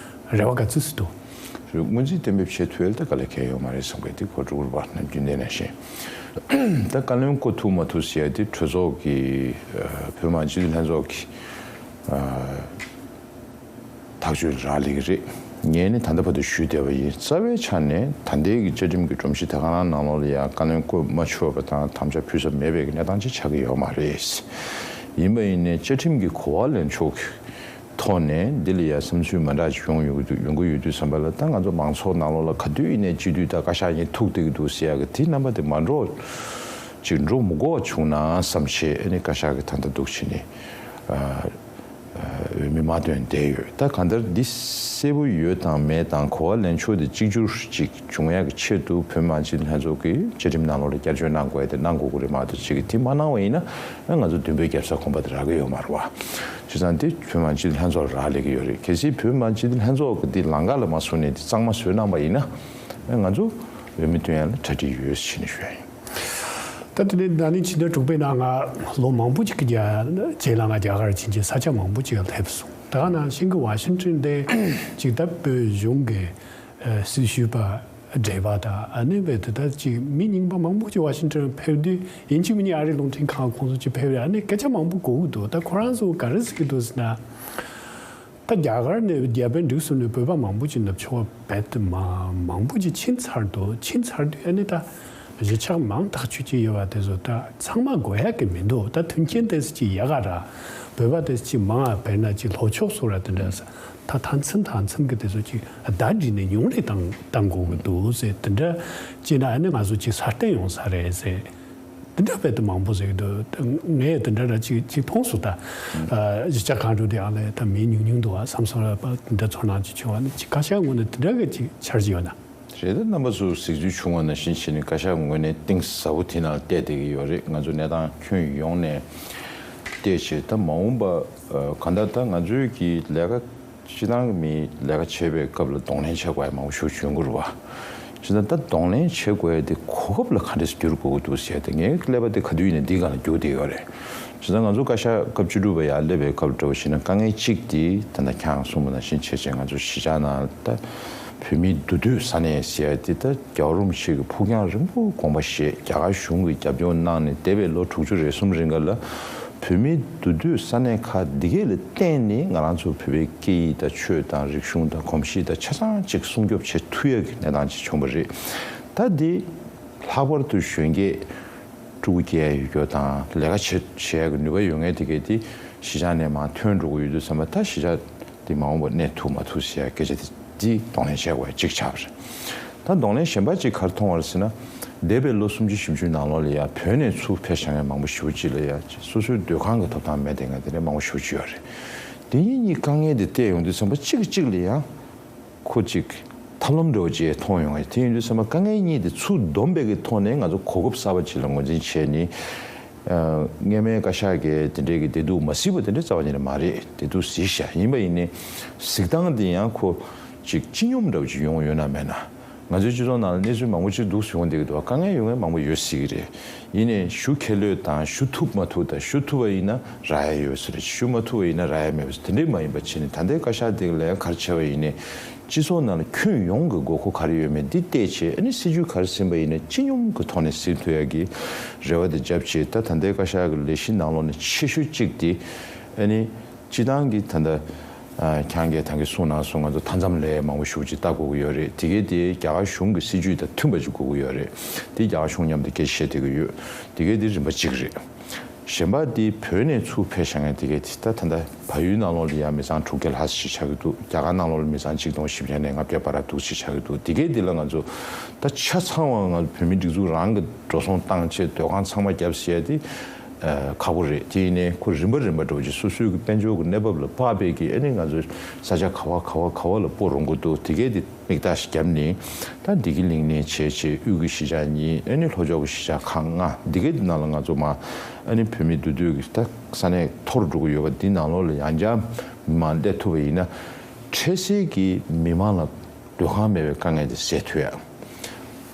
རེ་བ་ག་ཚོད་ཙམ་འདུག་དངུལ་རྩིས་གཏན་འབེབས་བྱེད་ཐུབ་ཡ་ད་དཀའ་ལས་ཁེལ་ཡོད་མ་རེད་བསམ་གི། དེ་གོ་སྒྲུབ་པ་ནམ་རྒྱུན་ལྡན་ནང་བཞིན། ད་བཀའ་བློན་བསྐོ་ཐུབ་མ་ཐུབ་ཟེར་ཡ་དེ་གྲོས་ཚོགས་ཀྱི་བོད་མི་མང་སྤྱི་འཐུས་ལྷན་ཚོགས་ཀྱི་ཐག་གཅོད་རག་ལས་ཀྱི་རེད། ངས་ནི་ད་ལྟ་བར་དུ་ཞུས་བསྡད་པ་ཡིན། རྩ་བའི་ཆ་ནས་ད་ལྟའི་གི་བཅའ་ཁྲིམས་ཀྱི་སྒྲོམ་གཞི་དེ་ག་རང་ནང་ལོགས་ལ་ཡང་བཀའ་བློན་བསྐོ་མ་ཆོག་པ་དང་དམ་བཅའ་ཕུལ་ས་མེད་པའི་གི་གནས་སྟངས་ཅིག་ཆགས་ཀྱི་ཡོད་མ་རེད། ཡིན་པ་ཡིན་ནའི་བཅའ་ཁྲིམས་ཀྱི་གོ་བ་ལེན་ཕྱོགས་ཀྱི་ཐོག་ནས་འདི་ལ་ཡང་བསམ་ཚུལ་མ་འདྲ་ཅིག་ཡོང་ཡོང་གི་ཡོང་གི་ཡོད་དུས་ཙམ་པ་ལ། ད་ང་ཚོ་མང་ཚོགས་ནང་ལོགས་ལ་ག་དུས་ཡིན་ནའི་སྤྱི་འཐུས་དང་བཀའ་ཤག་གཉིས་ཐུག་བསྡད་ཀྱི་འདུག་ཟེར་ཡག་གི་དེ་རྣམ་པ་དེ་མ་འགྲོ་ཅིག་འགྲོ་མི་དགོས་པ་བྱུང་ན་བསམ་བྱས། ཨ་ནི་བཀའ་ཤག་གིས་ད་ལྟ་འདུག་བྱས་ནས་འོས་མི་མ་བཏོན་བསྡད་ཡོད། ད་གང་ལྟར་འདི་གསལ་པོ་ཡོད་དང་མེད་དང་གོ་བ་ལེན་ཕྱོགས་དེ་གཅིག་གྱུར་ཅིག་འབྱུང་ཡག་གི་ཆེད་དུ་བོད་མི་མང་སྤྱི་འཐུས་ལྷན་ཚོགས་ཀྱིས་བཅའ་ཁྲིམས་ནང་ལོགས་ལ་བསྐྱར་བཅོས་གནང་དགོས་ཡ་དེ་གནང་དགོས་ཀྱི་རེད་མ་གཏོགས། ཅིག་གིས་དེ་མ་གནང་བ་ཡིན་ན་ང་ཚོ་མདུན་སྤོས་རྒྱབ་ས་གོམ་པ་དེ་རག་གི་ཡོད་མ་རེད་བ། བྱས་ཙང་དེ་བོད་མི་མང་སྤྱི་འཐུས་ལྷན་ཚོགས་ལ་རག་ལས་ཀྱི་ཡོད་རེད། གལ་སྲིད་བོད་མི་མང་སྤྱི་འཐུས་ལྷན་ཚོགས་ཀྱིས་དེ་ལམ་ཁ་ལ་མ་བཟུང་ནས་དེ་གཙང་མ་བཟོས་གནང་བ་ཡིན་ན་ང་ཚོ་འོས་མི་བཏོན་ཡ་ལ་གྲ་སྒྲིག་ཡོད་ཟེར་ནས་ཞུ་ཡ་ཡིན། ད་དེ་ནས་ན་ནིང་ཕྱི་ཟླ་དྲུག་པའི་ནང་ང་ལོ་མང་པོ་ཅིག་གི་རྗེས་ལ་ང་རྒྱ་གར་ཕྱིན་རྗེས་ས་ཆ་མང་པོ་ཅིག་ལ་སླེབས་སོང་། ད་ག་ནང་བཞིན་གྱི་ཝ་ཤིང་ཊོན་དེ་ཅིག་ད་བོད་གཞུང་གི་ཨ་སྲི་ཞུ་བ་བགྲེས་པ་དང་། ཨ་ནི་བས་དེ་ད་ཅིག་མི་རྙིང་པ་མང་པོ་ཅིག་ཝ་ཤིང་ཊོན་ཕེབས་དུས་ཡིན་གཅིག་མིན་གཉིས་ཨ་རིའི་རླུང་འཕྲིན་ཁང་ཁོང་ཚོ་ཅིག་ཕེབས་རེད། ཨ་ནི་སྐད་ཆ་མང་པོ་གོ་གི་འདུག་ད་ཁོ་རང་ཚོ་ག་རེ་ཟེར་གྱི་འདུག་ཟེར་ན། ད་རྒྱ་གར་ནས་རྒྱ་བལ་འབྲུག་གསུམ་ནས་བོད་པ་མང་པོ་ཅིག་ནུབ་ཕྱོགས་རྦད་དེ་མ་མང་པོ་ཅིག་ཕྱིན་ཚར་འདུག་ཕྱིན་ཚར་དུས་ཨ་ནི་ད་གཞིས་ཆགས་མང་ཐག་ཆོད་ཅིག་ཡོད་པ་དེ་ཚོ་ད་ཚང་མ་དགོས་ཡག་གི་མི་འདུག་ད་མཐུན་རྐྱེན་དེ་ཚོ་ཅིག་ཡག་ག་ར། བོད་པ་དེ་ཚོ་ཅིག་མང་ང་། དཔེར་ན་ཅིག་ལྷོ་ཕྱོགས་སུ་ར་དེ་འདྲ་ས་ད་མཐའ་མཚམས་མཐའ་མཚམས་ཀྱི་དེ་ཚོ་ཅིག་བརྡ་བྲིས་ནས་ཡོང་རེ་བཏང་བཏང་དགོས་ཀྱི་འདུག་ཟེར། དེ་འདྲ་བྱས་ན་ཨ་ནི་ང་ཚོ་ཅིག་སྲ་བརྟན་ཡོང་ས་རེད་ཟེར། དེ་འདྲ་རྦད་དེ་མང་པོ་ཟེར་གྱི་འདུག་ངས་དེ་འདྲ་ར་ཅིག་ཅིག་མཐོང་སོང་། ད་ཨ་གཞིས་ཆགས་གང་འགྲོ་དེ་ཡང་ལས་ད་མི་ཉུང་ཉུང་འདུག་ཨ་བསམ་སོང་ར། པ་དེ་འདྲ་ཚོར་སྣང་ཅིག་བྱུང་བ་ནི་ཅིག་བཀའ་ཤག་ངོས་ནས་དེ་འདྲ་གི་ཅིག་འཆར་གཞི་ཡོད་ན། རེད། ད་རྣམ་པ་ཚོ་གཟིགས་ཚུལ་བྱུང་བ་ནང་བཞིན་བྱས་ནས་བཀའ་ཤག་ངོས་ནས་གཏིང་ཟབ་པོ་དེ་ནང་བལྟས་བསྡད་ཀྱི་ཡོད་རེད། ང་ཚོ་གནས་སྟངས་ཁྱོན་ཡོངས་ནས་བལྟས་བྱས། ད་མ་འོངས་པ་ཨ་གང་ལྟར་ད་ང་ཚོའི་གི་ལས་ཀ་སྤྱི་བཏང་གི་མིའི་ལས་ཀ་བྱེད་པའི་སྐབས་ལ་གདོང་ལེན་བྱེད་དགོས་ཡ་མང་པོ་ཞེ་པོ་ཅིག་ཡོང་གི་རེད་བ། བྱས་ཙང་ད་གདོང་ལེན་བྱེད་དགོས་ཡ་དེ་གོ་སྐབས་ལ་ག་འདྲས་སེ་བསྒྱུར་དགོས་ཀྱི་འདུག་ཟེར་ཡ་དེ་ངའི་ཀླད་པ་དེ་ག་དུས་ཡིན་ནའི་འདིའི་སྒང་ལ་རྒྱུག་བསྡད་ཡོད་རེད། བྱས་ཙང་ང་ཚོ་བཀའ་ཤག་སྐབས་བཅུ་དྲུག་པ་ཡར་སླེབས་པའི་སྐབས་འདྲ་བོ་བྱས་ན་དཀའ་ངལ་གཅིག་དེ་ད་ལྟ་ཁྱེད་རང་གསུངས་པ་ནང་བཞིན་བྱས་བྱས་ང་ཚོ་གཞིས་ཆགས་ནང་ད་བོད་མིའི་འདུས་སྡོད་ས་གནས་ཟེར་ཡ་དེ་ད་རྒྱལ་བ་རིན་པོ་ཆེ་གི་ཕུགས་རྒྱང་རིང་པོ་དགོངས་པ་བཞེས། རྒྱ་གར་གཞུང་གིས་རྒྱབ་སྐྱོར་གནང་ནས་འདས་པའི་ལོ་དྲུག་ཅུ་རེ་གསུམ་རིང་ག་ལ་བོད་མིའི་འདུས་སྡོད་ས་གནས་ཁག་འདི་གས་ལ་བརྟེན་ནས་ང་རང་ཚོ་བོད་པའི་སྐད་ཡིག་དང་ཆོས་དང་རིག་གཞུང་དང་གོམས་གཤིས་དང་ཆ་ཚང་གཅིག་སྲུང་སྐྱོབ་བྱེད་ཐུབ་ཡ་གི་གནས་སྟངས་ཅིག་བྱུང་བ་རེད། ད་འདི་ལྷག་པར་དུ་གཞོན་སྐྱེས་ཕྲུ་གུ་སྐྱེ་ཡ་ཡོད་རྒྱུ་དང་ལས་ཀ་བྱེད་བྱེད་ཡ་གི་ནུས་པ་ཡོད་མཁན་དེ་གས་དེ་གཞིས་ཆགས་ནས་མར་ཐོན་འགྲོ་གི་ཡོད་དུས་ཙམ་པ། ད་གཞིས་ཆགས་དེ་མ་འོངས་པར་གནས་ཐུབ་མ་ཐུབ་ཟེར་ཡ་སྐད་ཆ་དེ་འདི་གདོང་ལེན་བྱེད་དགོས་ཡ་གཅིག་ཆགས་པ་རེད། ད་གདོང་ལེན་གཞན་པ་གཅིག་ག་རེ་མཐོང་བ་རེད་ཟེར་ན། འདས་པའི་ལོ་སུམ་ཅུ་བཞི་བཅུ་ནང་ལོགས་ལ་ཡ་བོད་ནས་ཚུར་ཕེབས་བཞག་མཁན་མང་པོ་ཞེ་པོ་ཅིག་ལ་ཡ་སོ་སོའི་སྡོད་ཁང་གི་ཐོབ་ཐང་མེད་བསྡད་མཁན་དེ་འདྲ་མང་པོ་ཞེ་པོ་ཅིག་ཡོད་རེད། དེ་གཉིས་དཀའ་ངལ་དེ་བལྟས་ཡོང་དུས་ཙམ་པ་གཅིག་གཅིག་ལ་ཡང་ཁོ་གཅིག་ཐབས་ལམ་འདྲ་བོ་ཅིག་མཐོང་ཡོང་ངེས། དེ་ཡིན་དུས་ཙམ་པ་དཀའ་ངལ་གཉིས་དེ་ཚུར་བསྡོམས་པའི་གི་ཐོག་ནས་ང་ཚོ་གོ་སྐབས་གསར་པ་ཅིག་ལ་ངོས་འཛིན་བྱས་ནས། ཨ་སྔོན་མའི་བཀའ་ཤག་གིས་དེ་འདྲའི་གི་བདེ་སྡུག་མ་གཟིགས་པ་དེ་འདྲ་རྩ་བ་ཉིད་ནས་མ་རེད། བདེ་སྡུག་གཟིགས་ཤག་ཡིན་པ་ཡིན་ནའི་གཟིགས་སྟངས་དེ་ཡང་ཁོ་ཅིག་སྤྱི་སྙོམས་འདྲ་བོ་ཅིག་ཡོང་ཡོད་ན་མེད་ན། ང་ཚོའི་སྤྱི་ཚོགས་ནང་ལ་གནས་ཚུལ་མང་པོ་ཅིག་འདུག་སེ་ཡོང་བསྡད་ཀྱི་འདུག་དཀའ་ངལ་ཡོང་མཁན་མང་པོ་ཡོད་སྲིད་ཀྱི་རེད། ཡིན་ནའི་ཞུ་ཁེ་ལོས་དང་ཞུ་ཐུབ་མ་ཐུབ་དང་། ཞུ་ཐུབ་པ་ཡིན་ན་རག་ཡ་ཡོད་ས་རེད། ཞུ་མ་ཐུབ་པ་ཡིན་ན་རག་ཡ་མེད་པ་དེ་འདྲའི་མ་ཡིན་པ་བྱས་ནས། ད་ལྟའི་བཀའ་ཤག་དེ་ལ་ཡང་ག་རེ་བྱས་པ་ཡིན་ནའི་སྤྱི་ཚོགས་ནང་ལ་ཁྱོན་ཡོངས་ཀྱི་དགོས་མཁོ་ག་རེ་ཡོད་མེད་འདི་བལྟས་བྱས། ཨ་ནི་སྲིད་ཇུས་ག་རེ་ཟིན་པ་ཡིན་ནའི་སྤྱི་སྙོམས་ཀྱི་ཐོག་ནས་ཟིན་ཐུབ་ཡ་གི་རེ་བ་དེ་བརྒྱབ་བྱས། ད་ད་ལྟའི་བཀའ་ཤག་གི་ལས་གཞི་ནང་ལོགས་ནས་ཆེ་ཤོས་གཅིག་དེ་ཨ་ནི། སྤྱི་བཏང་གི་ད་ལྟ་ཨ་ཁྱེད་རང་གིས་ད་གིན་གསུངས་ནང་བཟུང་ང་ཚོ་མཐའ་མཚམས་ལས་མང་པོ་ཞེ་པོ་ཅིག་བལྟ་དགོས་ཀྱི་ཡོད་རེད། དེ་གས་དེ་རྒྱ་གར་གཞུང་གི་སྲིད་ཇུས་དང་མཐུན་པ་ཅིག་དགོས་ཀྱི་ཡོད་རེད། དེ་རྒྱ་གར་གཞུང་མཉམ་དུ་སྐད་ཆ་བཤད་བསྡད་ཀྱི་ཡོད། དེ་གས་དེ་རིམ་པ་གཅིག་རེད། གཞན་པ་དེ་བོད་ནས་ཚུར་ཕེབས་བཞག་མཁན་དེ་གས་དེ་ད་ད་ལྟ་བལ་ཡུལ་ནང་ལོགས་ལ་ཡང་མི་ཚང་དྲུག་བརྒྱ་ལྷག་ཅིག་ཆགས་ཀྱི་འདུག་རྒྱ་གར་ནང་ལོགས་ལ་མི་ཚང་ཆིག་སྟོང་བཞི་བརྒྱ་ནས་ལྔ་བརྒྱ་བར་འདུག་ཅིག་ཆགས་ཀྱི་འདུག་དེ་གས་དེ་ལ་ང་ཚོ་ད་ཆ་ཚང་བ་ང་ཚོ་བོད་མིའི་སྒྲིག་འཛུགས་རང་གི་འགྲོ་སོང་བཏང་བྱས་སྡོད་ཁང་ཚང་མ་བརྒྱབ་ཟེར་ཡ་དེ། ཨ་ཁག་པོ་རེད། དེ་ཡིན་ནའི་ཁོ་རིམ་པ་རིམ་པ་འདྲ་བོ་ཅིག་སོ་སོའི་གི་དཔལ་འབྱོར་གི་གནས་བབ་ལ་དཔག་པའི་གི་ཨ་ནི་ང་ཚོའི་ས་ཆ་ག་བ་ག་བ་ག་བ་ལ་སྤོ་རུང་གི་འདུག་དེ་གས་དེ་མིག་ལྟ་ཞིག་བརྒྱབ་ནས། ད་བདེ་སྐྱིད་གླིང་ནས་བྱས་བྱས་དབུས་ཀྱི་གཞིས་ཆགས་གཉིས། ཨ་ནི་ལྷོ་ཕྱོགས་ཀྱི་གཞིས་ཆགས་ཁག་ལྔ་འདི་གས་དེ་ནང་ལ་ང་ཚོ་མ་ཨ་ནི་བོད་མི་འདུས་སྡོད་ཀྱི་ད་ས་གནས་འཐོར་འགྲོ་གི་ཡོད་པ་འདི་ནང་ལོགས་ལ་ཡང་བསྐྱར་མི་མང་སླེབས་ཐུབ་པ་ཡིན་ན། འཕྲལ་སེལ་གྱི་མི་མང་ལ་སྡོད་ཁང་མེད་པའི་དཀའ་ངལ་དེ་སེལ་ཐུབ་ཡ།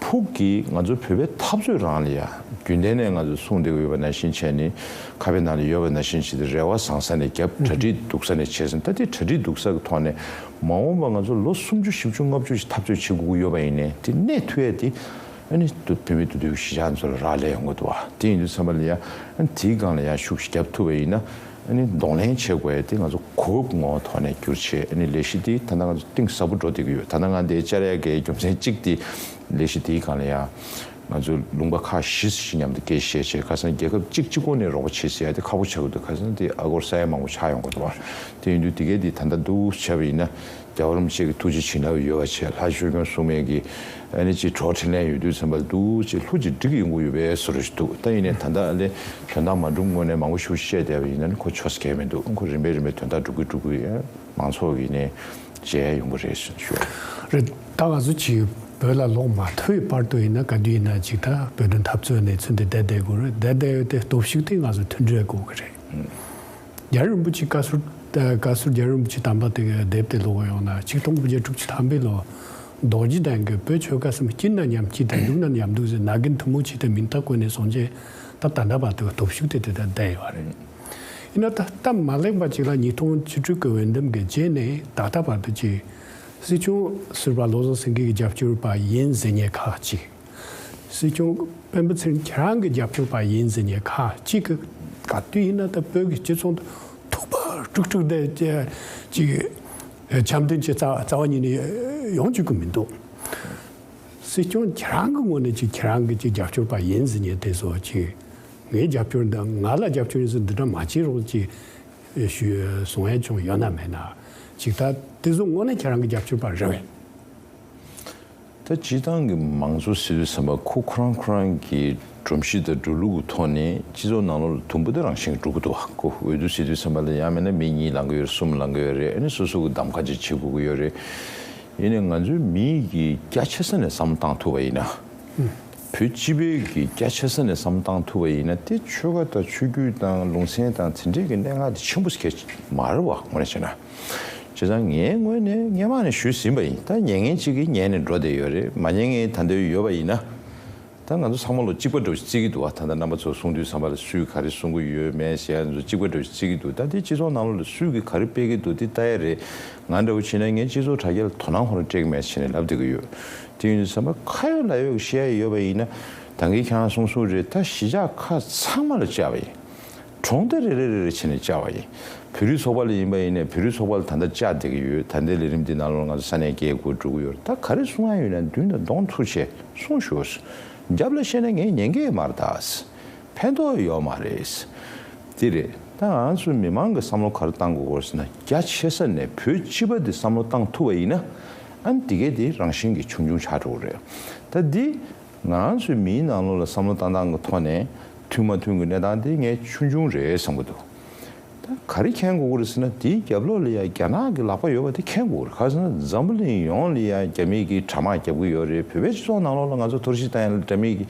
ཕུགས་ཀྱི་ང་ཚོ་བོད་པའི་འཐབ་རྩོད་རང་ལ་ཡ་རྒྱུན་ལྡན་ནས་ང་ཚོ་གསུངས་བསྡད་ཀྱི་ཡོད་པ་ནང་བཞིན་བྱས་ནས། ཁ་དཔེ་ནང་ལ་ཡོད་པ་ནང་བཞིན་བྱས་ཏེ་རེ་བ་བཟང་ས་ནས་བརྒྱབ། གྲ་སྒྲིག་སྡུག་ས་ནས་བྱས་ཟིན། ད་དེ་གྲ་སྒྲིག་སྡུག་ས་གི་ཐོག་ནས་མ་འོངས་པ་ང་ཚོ་ལོ་སུམ་ཅུ་བཞི་བཅུ་ལྔ་བཅུ་ཞིག་འཐབ་རྩོད་བྱེད་དགོས་ཀྱི་ཡོད་པ་ཡིན་ནའི་དེ་གནས་ཐུབ་ཡ་དེ་ཨ་ནི་བོད་མི་འདུས་སྡོད་ཀྱི་གཞིས་ཆགས་ཚོ་ལ་རག་ལས་ཡོང་གི་འདུག་བ། དེ་ཡིན་དུས་ཙམ་པ་ལ་ཡ་ཨ་ནི་དེའི་སྒང་ལ་ཡ་ཤུགས་ཤིག་བརྒྱབ་ཐུབ་པ་ཡིན་ན། ཨ་ནི་གདོང་ལེན་བྱེད་དགོས་ཡ་དེ་ང་ཚོ་གོ་སྐབས་ངོ་ཐོག་ནས་བསྒྱུར་བྱས། ཨ་ནི་ལས་གཞི་དེ་ད་ལྟ་ང་ཚོ་གཏིང་ཟབ་པོ་འགྲོ་བསྡད་ཀྱི་ཡོད། ད་ལྟ་ང་འདིར་བཅར་ཡ་གི་རྒྱུ་མཚན་གཅིག་དེ་ལས་གཞི་དེའི་སྒང་ལ་ཡ་ང་ཚོ་ལུང་པ་ཁག་བཞི་ཞིག་མཉམ་དུ་སྐད་ཆ་བཤད་བྱས། ཁ་སང་རྒྱལ་ཁབ་གཅིག་གཅིག་པོ་ནས་རོགས་པ་བྱེད་ཟེར་ཡ་དེ་ཁག་པོ་ཆགས་ཀྱི་འདུག་ཁ་སང་དེ་ཨ་སྒོར་ས་ཡ་མང་པོ་ཆགས་ཡོང་གི་འདུག་བ། དེ་ཡིན་དུས་དེ་གས་དེ་ད་ལྟ་འདུག་བྱས་པ་ཡིན་ན། རྒྱལ་བ་རིན་པོ་ཆེ་གི་ཐུགས་རྗེ་བྱིན་རླབས་ཡོད་པ་བྱས། ལྷ་ཆོས་སྐྱོང་སྲུང་མའི་གི་ཨ་ནི་ཅིག་གྲོགས་འཕྲིན་ལས་ཡོད་དུས་ཙམ་པ་ལ་འདུག་ཅིག་ལྷུ་ཅིག་འགྲིག་ཡོང་གི་ཡོད་པའི་བཟོ་འདྲ་ཞིག་འདུག་ད་ཡིན་ནའི་ད་ལྟ་ཨ་ལས་དོན་དག་མ་འགྲུབ་སྔོན་ནས་མང་པོ་ཞིག་བཤད་བསྡད་པ་ཡིན་ན་ནི་ཁོ་ཆོས་སྐད་མི་འདུག་ཁོ་རིམ་པས་རིམ་པས་དོན་དག་འགྲུབ་གི་འགྲུབ་གི་ཡ་མང་ཚོགས་ཀྱི་ནས་མཇལ་ཡ་ཡོང་གི་རེད་ཞུ། རེད། ད་ང་ཚོ་ཅིག་བོད་ལ་ལོག་མ་ཐུབ་པའི་བར་དུ་ཡིན་ན་ག་དུས་ཡིན་ན་ཅིག་ད་བོད་དོན་འཐབ་རྩོད་ནས་ཚུར་འདི་བསྡད་བསྡད་དགོས་རེད། བསྡད་བསྡད་ཡོད་དེ་སྟོབས་ཤུགས་དེ་ང་ཚོ་མཐུན་སྒྲིལ་དགོས་གི་རེད། རྒྱལ་བ་རིན་པོ་ཆེ་བཀའ་ཟུར། བཀའ་ཟུར་རྒྱལ་བ་རིན་པོ་ཆེ་དམ་པ་དེ་ག་དེབ་དེ་ཀློག་ཡོང་ན་ཆིག་སྟོང་དགུ་བརྒྱ་དྲུག་ཅུ་ཐམ་པའི་ལོ། རྡོ་རྗེ་གདན་གྱི་བོད་ཆོལ་ཁ་གསུམ་སྐྱིད་ན་མཉམ་སྐྱིད་དང་སྡུག་ན་མཉམ་སྡུག་ཟེར་ན་གིན་ཐུན་མོང་ཆེད་དུ་མིང་རྟགས་བཀོད་ནས་སོང་རྗེས་ད་ད་ལྟ་བར་དུ་སྟོབས་ཤུགས་དེ་དེ་ལྟར་བསྡད་ཡོད་རེད། ཡིན་ན་ད་སྟབས་མ་ལེགས་པ་ཅིག་ལ་ཉིས་སྟོང་བཅུ་དྲུག་གི་འོས་འདེམས་ཀྱི་རྗེས་ནས་ད་ལྟ་བར་དུ་ཅིག་སྲིད་སྐྱོང་ཟུར་པ་བློ་བཟང་སེང་གེ་གི་རྒྱབ་སྐྱོར་པ་ཡིན་ཟེར་མཁན་ཁག་ཅིག་སྲིད་སྐྱོང་སྤེན་པ་ཚེ་རིང་ཁྱེད་རང་གི་རྒྱབ་སྐྱོར་པ་ཡིན་ཟེར་མཁན་ཁག་ཅིག་གིས་ག་དུས་ཡིན་ན་ད་བོད་ཀྱི་སྤྱི་ཚོགས་འདི་ཐུག་པ་དཀྲུག་དཀྲུག་བསྡད་ཅིག་འཆམ་མཐུན་གྱི་རྩ་རྩ་བ་ཉིད་ནས་ཡོང་བཅུག་གི་མི་འདུག་སྲིད་སྐྱོང་ཁྱེད་རང་གི་ངོས་ནས་ཅིག་ཁྱེད་རང་གི་ཅིག་རྒྱབ་སྐྱོར་པ་ཡིན་ཟེར་མཁན་དེ་ཚོ་ཅིག་ངའི་རྒྱབ་སྐྱོར་འདི་ང་ལ་རྒྱབ་སྐྱོར་ཡིན་ཟེར་འདི་འདྲ་མ་བྱེད་རོགས་ཅིག་ཞུ་གསུང་ཡ་ཅུང་ཡོད་ན་མེད་ན་ཅིག་ད་དེ་ཚོ་དངོས་གནས་ཁྱེད་རང་གི་རྒྱབ་སྐྱོར་པ་རེད་པས། ད་སྤྱིར་བཏང་གི་མང་གཙོ་ཟེར་དུས་ཙམ་པ་ཁོ་ཁོ་རང་ཁོ་རང་གི་སྒྲོམ་གཞི་དང་འགྲོ་ལུགས་ཀྱི་ཐོག་ནས་སྤྱི་ཚོགས་ནང་ལོགས་ལ་དུམ་བུ་དེ་རང་བཞིན་གྱིས་འགྲོ་གི་འདུག་ཁོ་འོས་བསྡུ་ཟེར་དུས་ཙམ་པ་ལ་ཡང་མིན་ན་མི་གཉིས་ལངས་ཀྱི་ཡོད་རེད། གསུམ་ལངས་ཀྱི་ཡོད་རེད། ཨ་ནི་སོ་སོ་གི་གདམ་ཁ་ཅིག་བྱེད་དགོས་ཀྱི་ཡོད་རེད། ཡིན་ནའི་ང་ཚོའི་མི་གི་རྒྱ་ཆེ་ས་ནས་བསམ་བློ་བཏང་ཐུབ་པ་ཡིན་ན། བོད་སྤྱི་པའི་གི་རྒྱ་ཆེ་ས་ནས་བསམ་བློ་བཏང་ཐུབ་པ་ཡིན་ན་དེ་ཆོལ་ཁ་དང་ཆོས་བརྒྱུད་དང་ལུང་ཚན་དང་དེ་འདྲའི་གི་གནད་འགག་དེ་ཆེན་པོ་ཞིག་མ་རེད་བ། དངོས་གནས་བྱས་ན། བྱས་ཙང་ངའི་ངོས་ནས་སྔན་མ་ནས་ཞུས་ཟིན་པ་ཡིན། ད་ཉན་མཁན་གཅིག་གིས་ཉན་ནས་འགྲོ་བསྡད་ཡོད་རེད། མ་ཉན་མཁན་ད་ལྟ་ཡོད་པ་ཡིན་ན། ད་ང་ཚོ་ཚང་མ་ལོ་གཅིག་པ་འདྲ་བོ་ཞིག་བརྩི་གི་འདུག་བ། ད་ལྟ་རྣམ་པ་ཚོ་གསུང་དུས་ཙམ་པ་ལ་སུས་ག་རེ་གསུང་གི་ཡོད་མེད་ཟེར་ཡ་ཚོ་གཅིག་པ་འདྲ་བོ་ཞིག་བརྩི་གི་འདུག་ད་དེ་སྤྱི་ཚོགས་ནང་ལོགས་ལ་སུས་གི་ག་རེ་སྤེལ་གི་འདུག་དེ་ལྟ་ཡ་རེད། ང་འདྲ་བོ་བྱས་ན་ངས་སྤྱི་ཚོགས་དྲ་རྒྱ་ལ་དོ་སྣང་ཁོ་རང་སྤྲད་གི་མེད་བྱས་ནས་ལབ་བསྡད་གི་ཡོད། དེ་ཡིན་དུས་ཙམ་པ་ཁ་ཡོད་ལག་ཡོད་ཀྱི་བཤད་ཡ་ཡོད་པ་ཡིན་ན། ད་གིན་ཁྱེད་རང་གསུང་གསུང་རེད། ད་གཞིས་ཆགས་ཁག་ཚང་མ་ལ་བཅར་བ་ཡིན། གྲོང་སྡེ་རེ་རེ་རེ་རེ་བྱས་ནས་བཅར་བ་ཡིན། བོད་རིགས་ཚོགས་པ་ལ་ཡིན་པ་ཡིན་ནའི་བོད་རིགས་ཚོགས་པ་ལ་ད་ལྟ་བཅར་བསྡད་ཀྱི་ཡོད། ད་ལྟའི་ལས་རིམ་འདི་ནང་ལོགས་ང་ཚོ་ས་གནས་བརྒྱད་དགུ་འགྲོ་གི་ཡོད་རེད། ད་ག་རེ་གསུང་ཡ་ཡོད་ན་མདུན་དང་གདོང་ཐུག་བྱས་གསུང་ཤོག་རྒྱབ་ལ་བཤད་ན་ངས་ཉན་གི་མ་རེད་ད། ཕན་ཐོགས་ཡོད་མ་རེད། དེ་རེད། ད་ང་ཚོའི་མི་མང་གི་བསམ་བློ་ག་རེ་བཏང་དགོས་སྐོར་ཟེར་ན་རྒྱ་ཆེ་ས་ནས་བོད་སྤྱི་པ་འདི་བསམ་བློ་བཏང་ཐུབ་པ་ཡིན་ན། ཨ་ནི་དེ་གས་དེ་རང་བཞིན་གྱིས་ཆུང་ཆུང་ཆགས་འགྲོ་གི་རེད། ད་འདི། ང་རང་ཚོའི་མིའི་ནང་ལོགས་ལ་བསམ་བློ་བཏང་སྟངས་ཀྱི་ཐོག་ནས་མཐུན་མ་མཐུན་གྱི་གནས་སྟངས་དེ་ངས་ཆུང་ཆུང་རེད་བསམ་གྱི་འདུག་ད་ག་རེ་མཁྱེན་དགོས་ཀྱི་རེད་ཟེར་ན་དེའི་རྒྱབ་ལོགས་ལ་ཡ་རྒྱ་ནག་གི་ལག་པ་ཡོད་པ་དེ་མཁྱེན་དགོས་ཀྱི་རེད། ག་རེ་ཟེར་ན་འཛམ་བུ་གླིང་ཡོངས་ལ་ཡ་རྒྱ་མི་གིས་དྲ་དམག་རྒྱབ་ཀྱི་ཡོད་རེད། བོད་པའི་སྤྱི་ཚོགས་ནང་ལོགས་ལ་ང་ཚོ་ཐོར་ཞིག་བཏང་ཡ་ལ་རྒྱ་མི་གིས་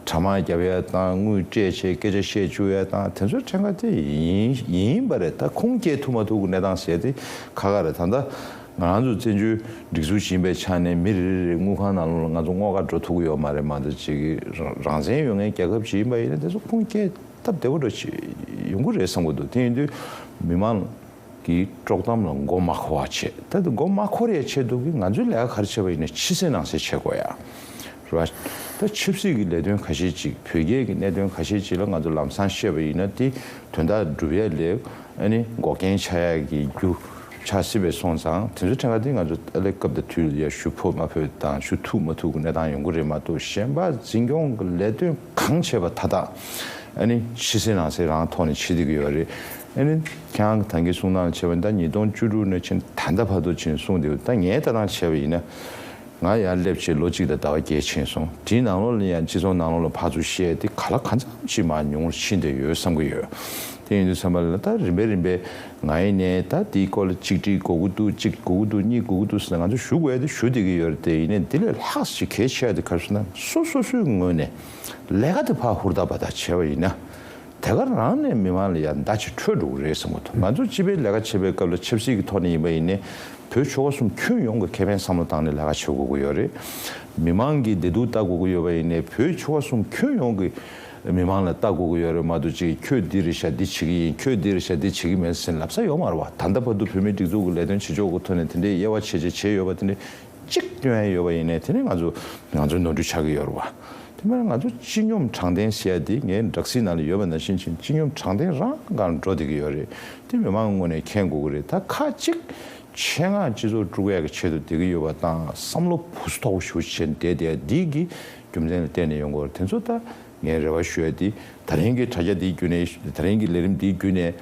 དྲ་དམག་རྒྱབ་ཡ་དང་དངུལ་སྤྲད་བྱས་སྐད་ཆ་བཤད་བཅུག་ཡ་དང་དེ་ཚོའི་ཕྲན་ཁ་དེ་ཡིན་ཡིན་པ་རེད། ད་ཁུངས་སྐྱེལ་ཐུབ་མ་ཐུབ་ཀྱི་གནས་སྟངས་ཟེར་དེ་ཁག་ཁག་རེད། ད་ལྟ། ང་རང་ཚོ་བཙན་བྱོལ་སྒྲིག་འཛུགས་ཤིག་ཡིན་པའི་ཆ་ནས་མི་རེ་རེ་རེ་དངུལ་ཁང་ནང་ལོགས་ལ་ང་ཚོ་དངུལ་ཁང་འགྲོ་ཐུབ་ཀྱི་ཡོད་མ་རེད། མ་གཏོགས་ཅིག་གི་རང་རང་བཙན་ཡོད་མཁན་རྒྱལ་ཁབ་ཅིག་ཡིན་པ་ཡིན་ན་དེ་ཚོ་ཁུངས་སྐྱེལ་སྟབས་བདེ་པོ་འདྲ་ཅིག་ཡོང་གི་རེད་བསམ་གྱི་འདུག་དེ་ཡིན་དུས་མི་མང་གི་དཀྲོག་གཏམ་ལ་མགོ་མ་འཁོར་བ་བྱེད། ད་དེ་མགོ་མ་འཁོར་ཡའི་ཆེད་དུ་གི་ང་ཚོའི་ལས་ཀ་ག་རེ་བྱེད་པ་ཡིན་ན་ཕྱི་གསལ་ནང་གསལ་བྱེད་དགོས་ཡ་རེད་བ། ད་ཆབ་སྲིད་ཀྱི་ལས་དོན་ཁ་ཤས་ཅིག་བོད་རྒྱའི་གི་གནད་དོན་ཁ་ཤས་ཅིག་ལ་ང་ཚོ་ལམ་སང་བཤད་པ་ཡིན་ན་དེ་དོན་དག་སྒྲུབ་ཡ་ལས། ཨ་ནི་འགོག་རྐྱེན་ཆགས་ཡག་གི་རྒྱུ་ཆགས་སྲིད་པའི་སོང་ཙང་དེ་ཚོ་ཕྲན་ཁ་དེ་ང་ཚོ་ཨ་ལས་སྐབས་དང་དུས་ལ་ཡ་ཞུ་ཕོད་མ་ཕོད་དང་ཞུ་ཐུབ་མ་ཐུབ་ཀྱི་གནས་སྟངས་ཡོང་གི་རེད་མ་གཏོགས་གཞན་པ་འཛིན་སྐྱོང་གི་ལས་དོན་གང་བྱས་པ་མཐའ་དག་ཨ་ནི་ཕྱི་གསལ་ནང་གསལ་རང་ཐོག་ནས་བྱེད་བསྡད་ཀྱི་ཡོད་རེད། ཨ་ནི་ཁྱེད་རང་གི་ད་གིན་གསུང་སྟངས་བྱས་པ་ད་ཉིས་སྟོང་བཅུ་དྲུག་ནས་ཕྱིན་ད་ལྟ་བར་དུ་ཕྱིན་གསུངས་བསྡད་ཡོད། ད་ངའི་ལྟ་སྟངས་བྱས་པ་ཡིན་ན། ང་ཡར་སླེབས་བྱས་ལོ་གཅིག་དང་ཟླ་བ་བརྒྱད་ཕྱིན་སོང་། དེའི་ནང་ལོགས་ལ་ཡང་སྤྱི་ཚོགས་ནང་ལོགས་ལ་ཕར་ཚུར་བཤད་དེ་ག་ལ་གང་འཚམ་ཞིག་མར་ཉུང་རུ་ཕྱིན་བསྡད་ཡོད་བསམ་གྱི་ཡོད། དེ་ཡིན་དུས་ཙམ་པ་ལ་ད་རིམ་པས་རིམ་པས་ང་ཡིན་ནའི་ད་དེའི་སྐོར་ལ་གཅིག་འགྲིག་དགོས་ཀྱི་འདུག་གཅིག་དགོས་ཀྱི་འདུག་གཉིས་དགོས་ཀྱི་འདུག་ཟེར་ནས་ང་ཚོ་ཞུ་དགོས་ཡ་དེ་ཞུ་བསྡད་ཀྱི་ཡོད་རེད་དེ། ཡིན་ནའི་དེ་ལས་ལྷག་ཅིག་གལ་ཆེ་བ་དེ་ག་རེ་ཟེར་ན་སོ་སོ་སོའི་ངོས་ནས་ལས་ཀ་དེ་ཕར་ཧུར་ཐག་འབད་ཐག་བྱས་པ་ཡིན་ན། དེ་ག་རང་ནས་མི་མང་ལ་ཡང་བརྡ་ཅིག་འཕྲོད་འགྲོ་གི་རེད་བསམ་གྱི་འདུག་ང་ཚོ་སྤྱི་པའི་ལས་ཀ་བྱེད་པའི་སྐབས་ལ་ཆབ་སྲིད་ཀྱི་ཐོག་ནས་ཡིན་པ་ཡིན་ནའི་བོད་ཆོལ་ཁ་གསུམ་ཁྱོན་ཡོངས་ཀྱི་ཁེ་ཕན་བསམ་བློ་བཏང་ནས་ལས་ཀ་བྱེད་དགོས་ཀྱི་ཡོད་རེད། མི་མང་གི་བདེ་སྡུག་ལྟ་དགོས་ཀྱི་ཡོད་པ་ཡིན་ནའི་བོད་ཆོལ་ཁ་གསུམ་ཁྱོན་ཡོངས་ཀྱི་མི་མང་ལ་ལྟ་དགོས་ཀྱི་ཡོད་རེད་མ་གཏོགས་ཅིག་ཁྱོད་འདི་རེད་ཤག་འདི་བྱེད་ཀྱི་ཡིན། ཁྱོད་འདི་རེད་ཤག་འདི་བྱེད་ཀྱི་མེད་ཟེར་ལབ་ས་ཡོད་མ་རེད་བ། ད་ལྟ་བར་དུ་བོད་མིའི་སྒྲིག་འཛུགས་ཀྱི་ལས་དོན་བྱེད་ཕྱོགས་ཀྱི་ཐོག་ནས་དེ་འདྲའི་དབྱེ་བ་ཕྱེ་བྱས་བྱས་ཡོད་པ་དེ་འདྲའི་གཅིག་སྟོན་ཡ་ཡོད་པ་ཡིན་ནའི་དེ་ནི་ང་ཚོ་ང་ཚོའི་ནོར་འཁྲུལ་ཆགས་ཀྱི་ཡོད་རེད་བ། དེ་མིན་ང་ཚོ་སྤྱི་སྙོམས་དྲང་བདེན་ཟེར་ཡ་དེ་ངའི་སྦྲག་སྲིད་ནང་ལ་ཡོད་པ་ནང་བཞིན་ཕྱིན། སྤྱི་སྙོམས་དྲང་བདེན་རང་གང་འགྲོ་བསྡད་ཀྱི་ཡོད་རེད། དེ་མི་མང་ངོས་ནས་མཁྱེན་དགོས་ཀྱི་རེད། ད་ཁ་ཅིག་ཆེད་མངགས་སྤྱི་ཚོགས་དཀྲུག་ཡ་གི་ཆེད་དུ་བསྡད་ཀྱི་ཡོད་པ་དང་། བསམ་བློ་བུ་སུ་དོག་པོ་ཞེ་པོ་ཅིག་བྱས་བསྡད་བསྡད་ཡ་འདི་གི་རྒྱུ་མཚན་ལ་བརྟེན་ནས་ཡོང་གི་ཡོད་རེད། དེ་ཚོ་ད་ངས་རེ་བ་ཞུ་ཡ་དེ། ད་རིང་གི་དྲ་རྒྱ་འདིའི་བརྒྱུད་ནས། ད་རིང་གི་ལས་རིམ་འདིའི་བརྒྱུད་ནས་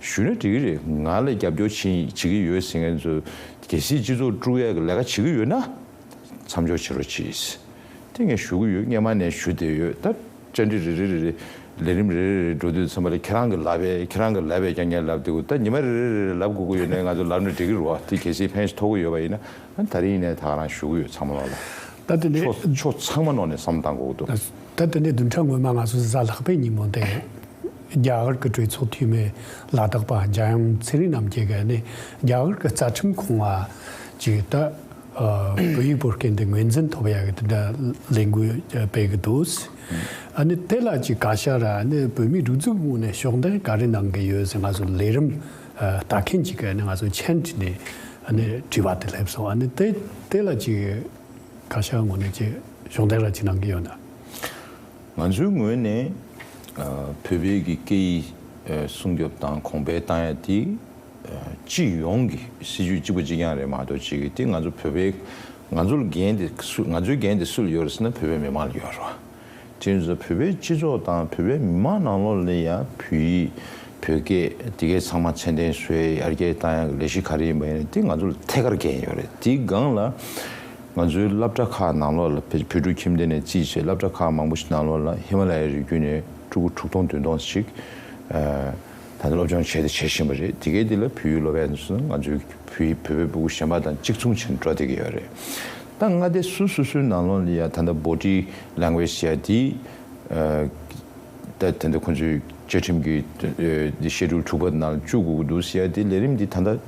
ཞུས་ན་འགྲིག་གི་རེད། ང་ལ་རྒྱབ་སྐྱོར་བྱེད་བྱེད་ཀྱི་ཡོད་ཟེར་མཁན་ཚོ། གལ་སྲིད་སྤྱི་ཚོགས་དཀྲུག་ཡ་གི་ལས་ཀ་བྱེད་ཀྱི་ཡོད་ན། མཚམས་འཇོག་བྱེད་རོགས་གྱིས། དེ་ངས་ཞུ་གི་ཡོད། སྔོན་མ་ནས་ཞུ་བསྡད་ཡོད། ད་བཅར་འདྲི་རེ་རེ་རེ་རེ། ལས་རིམ་རེ་རེ་རེ་འགྲོ་དུས་ཙམ་པ་ལ་ཁྱེད་རང་གི་ལབ་པས། ཁྱེད་རང་གི་ལབ་པས་རྐྱང་རྐྱང་ལབ་བསྡད་ཀྱི་འདུག་ད་ཉི་མ་རེ་རེ་རེ་རེ་ལབ་དགོས་ཀྱི་ཡོད་ན་ང་ཚོ་ལབ་ན་འགྲིག་གི་རེད་བ། དེ་གལ་སྲིད་ཕན་ཐོགས་ཀྱི་ཡོད་པ་ཡིན་ན། ཨ། ད་རིང་ནས་ད་ག་རང་ཞུ་གི་ཡོད། ཚང་མ་ལོག་ལ། ད་དེ་ནས་ཕྱོགས་ཕྱོགས་ཚང་མ་ནང་ནས་བསམ་བློ་གཏང་དགོས་ཀྱི་འདུག་ད་དེ་ནས་བདུན་ཕྲག་སྔོན་མ་ང་ཚོ་གཟའ་ལྷག་པའི་ཉིན་མོ་དེ། རྒྱ་གར་གྱི་གྲོས་ཚོགས་འཐུས་མི་ལ་དྭགས་པ་འཇམ་དབྱངས་ཚེ་རིང་རྣམ་རྒྱལ་གྱིས་ནི་རྒྱ་གར་གྱི་རྩ་ཁྲིམས་ཁང་ང་ཅིག་ད་ཨ་བོད་ཡིག་བོད་སྐད་འདི་ངོས་འཛིན་ཐོབ་ཡག་གི་དེ་འདྲ་ལས་འགུལ་སྤེལ་གྱི་འདུག་ཨ་ནི་དེ་ལ་ཅིག་བཀའ་ཤག་ར་ནི་བོད་མིའི་སྒྲིག་འཛུགས་ངོས་ནས་ཕྱོགས་འདེགས་ག་རེ་གནང་གི་ཡོད་ཟེར། ང་ཚོ་ལས་རིམ་ཨ་ལྟ་མཁན་ཅིག་གིས་ནི་ང་ཚོ་མཆན་བྲིས་ནས་ཨ་ནི་དྲི་བ་དེ་སླེབས་སོང་། ཨ་ནི་དེ་དེ་ལ་ཅིག་བཀའ་ཤག་ངོས་ནས་ཅིག་ཕྱོགས་འདེགས་ར་ཅིག་གནང་གི་ཡོད་ན། ང་ཚོའི་ངོས་ནས་ཨ་བོད་པའི་གི་སྐད་ཡིག་ཨ་སྲུང་སྐྱོབ་དང་གོང་འཕེལ་བཏང་ཡ་དེ་ཨ་སྤྱི་ཡོངས་ཀྱི་སྲིད་ཇུས་གཅིག་པ་གཅིག་རྐྱང་རེད་མ་གཏོགས། གཅིག་གི་དེ་ང་ཚོ་བོད་པའི། ང་ཚོ་ལ་འགན་དེ་སུ། ང་ཚོའི་འགན་དེ་སུ་ལ་ཡོད་རེད་ཟེར་ན་བོད་པའི་མི་མང་ལ་ཡོད་རེད་བ། དེ་ཡིན་ཙང་བོད་པའི་སྤྱི་ཚོགས་དང་བོད་པའི་མི་མང་ནང་ལོགས་ལ་ཡང་བོད་ཡིག་བོད་སྐད་དེ་གའི་ཚང་མ་ཚད་ལྡན་བཟོ་ཡ་ཡར་རྒྱས་བཏང་ཡ་གི་ལས་གཞི་ག་རེ་ཡིན་པ་ཡིན་ན། དེ་ང་ཚོ་ལ་ཐད་ཀར་འགན་ཡོད་རེད། དེའི་སྒང་ལ་ང་ཚོའི་སློབ་གྲྭ་ཁག་ནང་ལོགས་ལ། བོད་བོད་ཕྲུག་ཁྱིམ་སྡེ་ནས་བརྩིས་བྱས་སློབ་གྲྭ་ཁག་མང་པོ་ཞིག་ནང་ལོགས་ལ་ཧི་མ་ལ་ཡའི་རི་རྒྱུད་ནས་ཕྲུ་གུ་དྲུག་སྟོང་བདུན་སྟོང་ཞིག་ཨ་ད་ལྟ་སློབ་སྦྱོང་བྱས་ཏེ་བྱེད་བཞིན་པ་རེད། དེ་གའི་དེ་ལ་བོད་ཡིག་སློབ་ཡ་ཚོ་ང་ཚོའི་བོད་ཡིག་བོད་པའི་ཕྲུ་གུ་གཞན་པ་དང་གཅིག་མཚུངས་བྱས་ནས་འགྲོ་བསྡད་ཀྱི་ཡོད་རེད། ད་མངའ་སྡེ་སོ་སོ་སོའི་ནང་ལོགས་ལ་ཡ་ད་ལྟ་Body Language ཟེར་ཡ་དེ་ཨ་ད་ད་ལྟ་ཁོང་ཚོའི་བཅའ་ཁྲིམས་ཀྱི་ཨ་དེ་Schedule དྲུག་པ་ནང་བཅུག་དགོས་ཀྱི་འདུག་ཟེར་ཡ་དེ་ལས་རིམ་འདི་ད་ལྟ་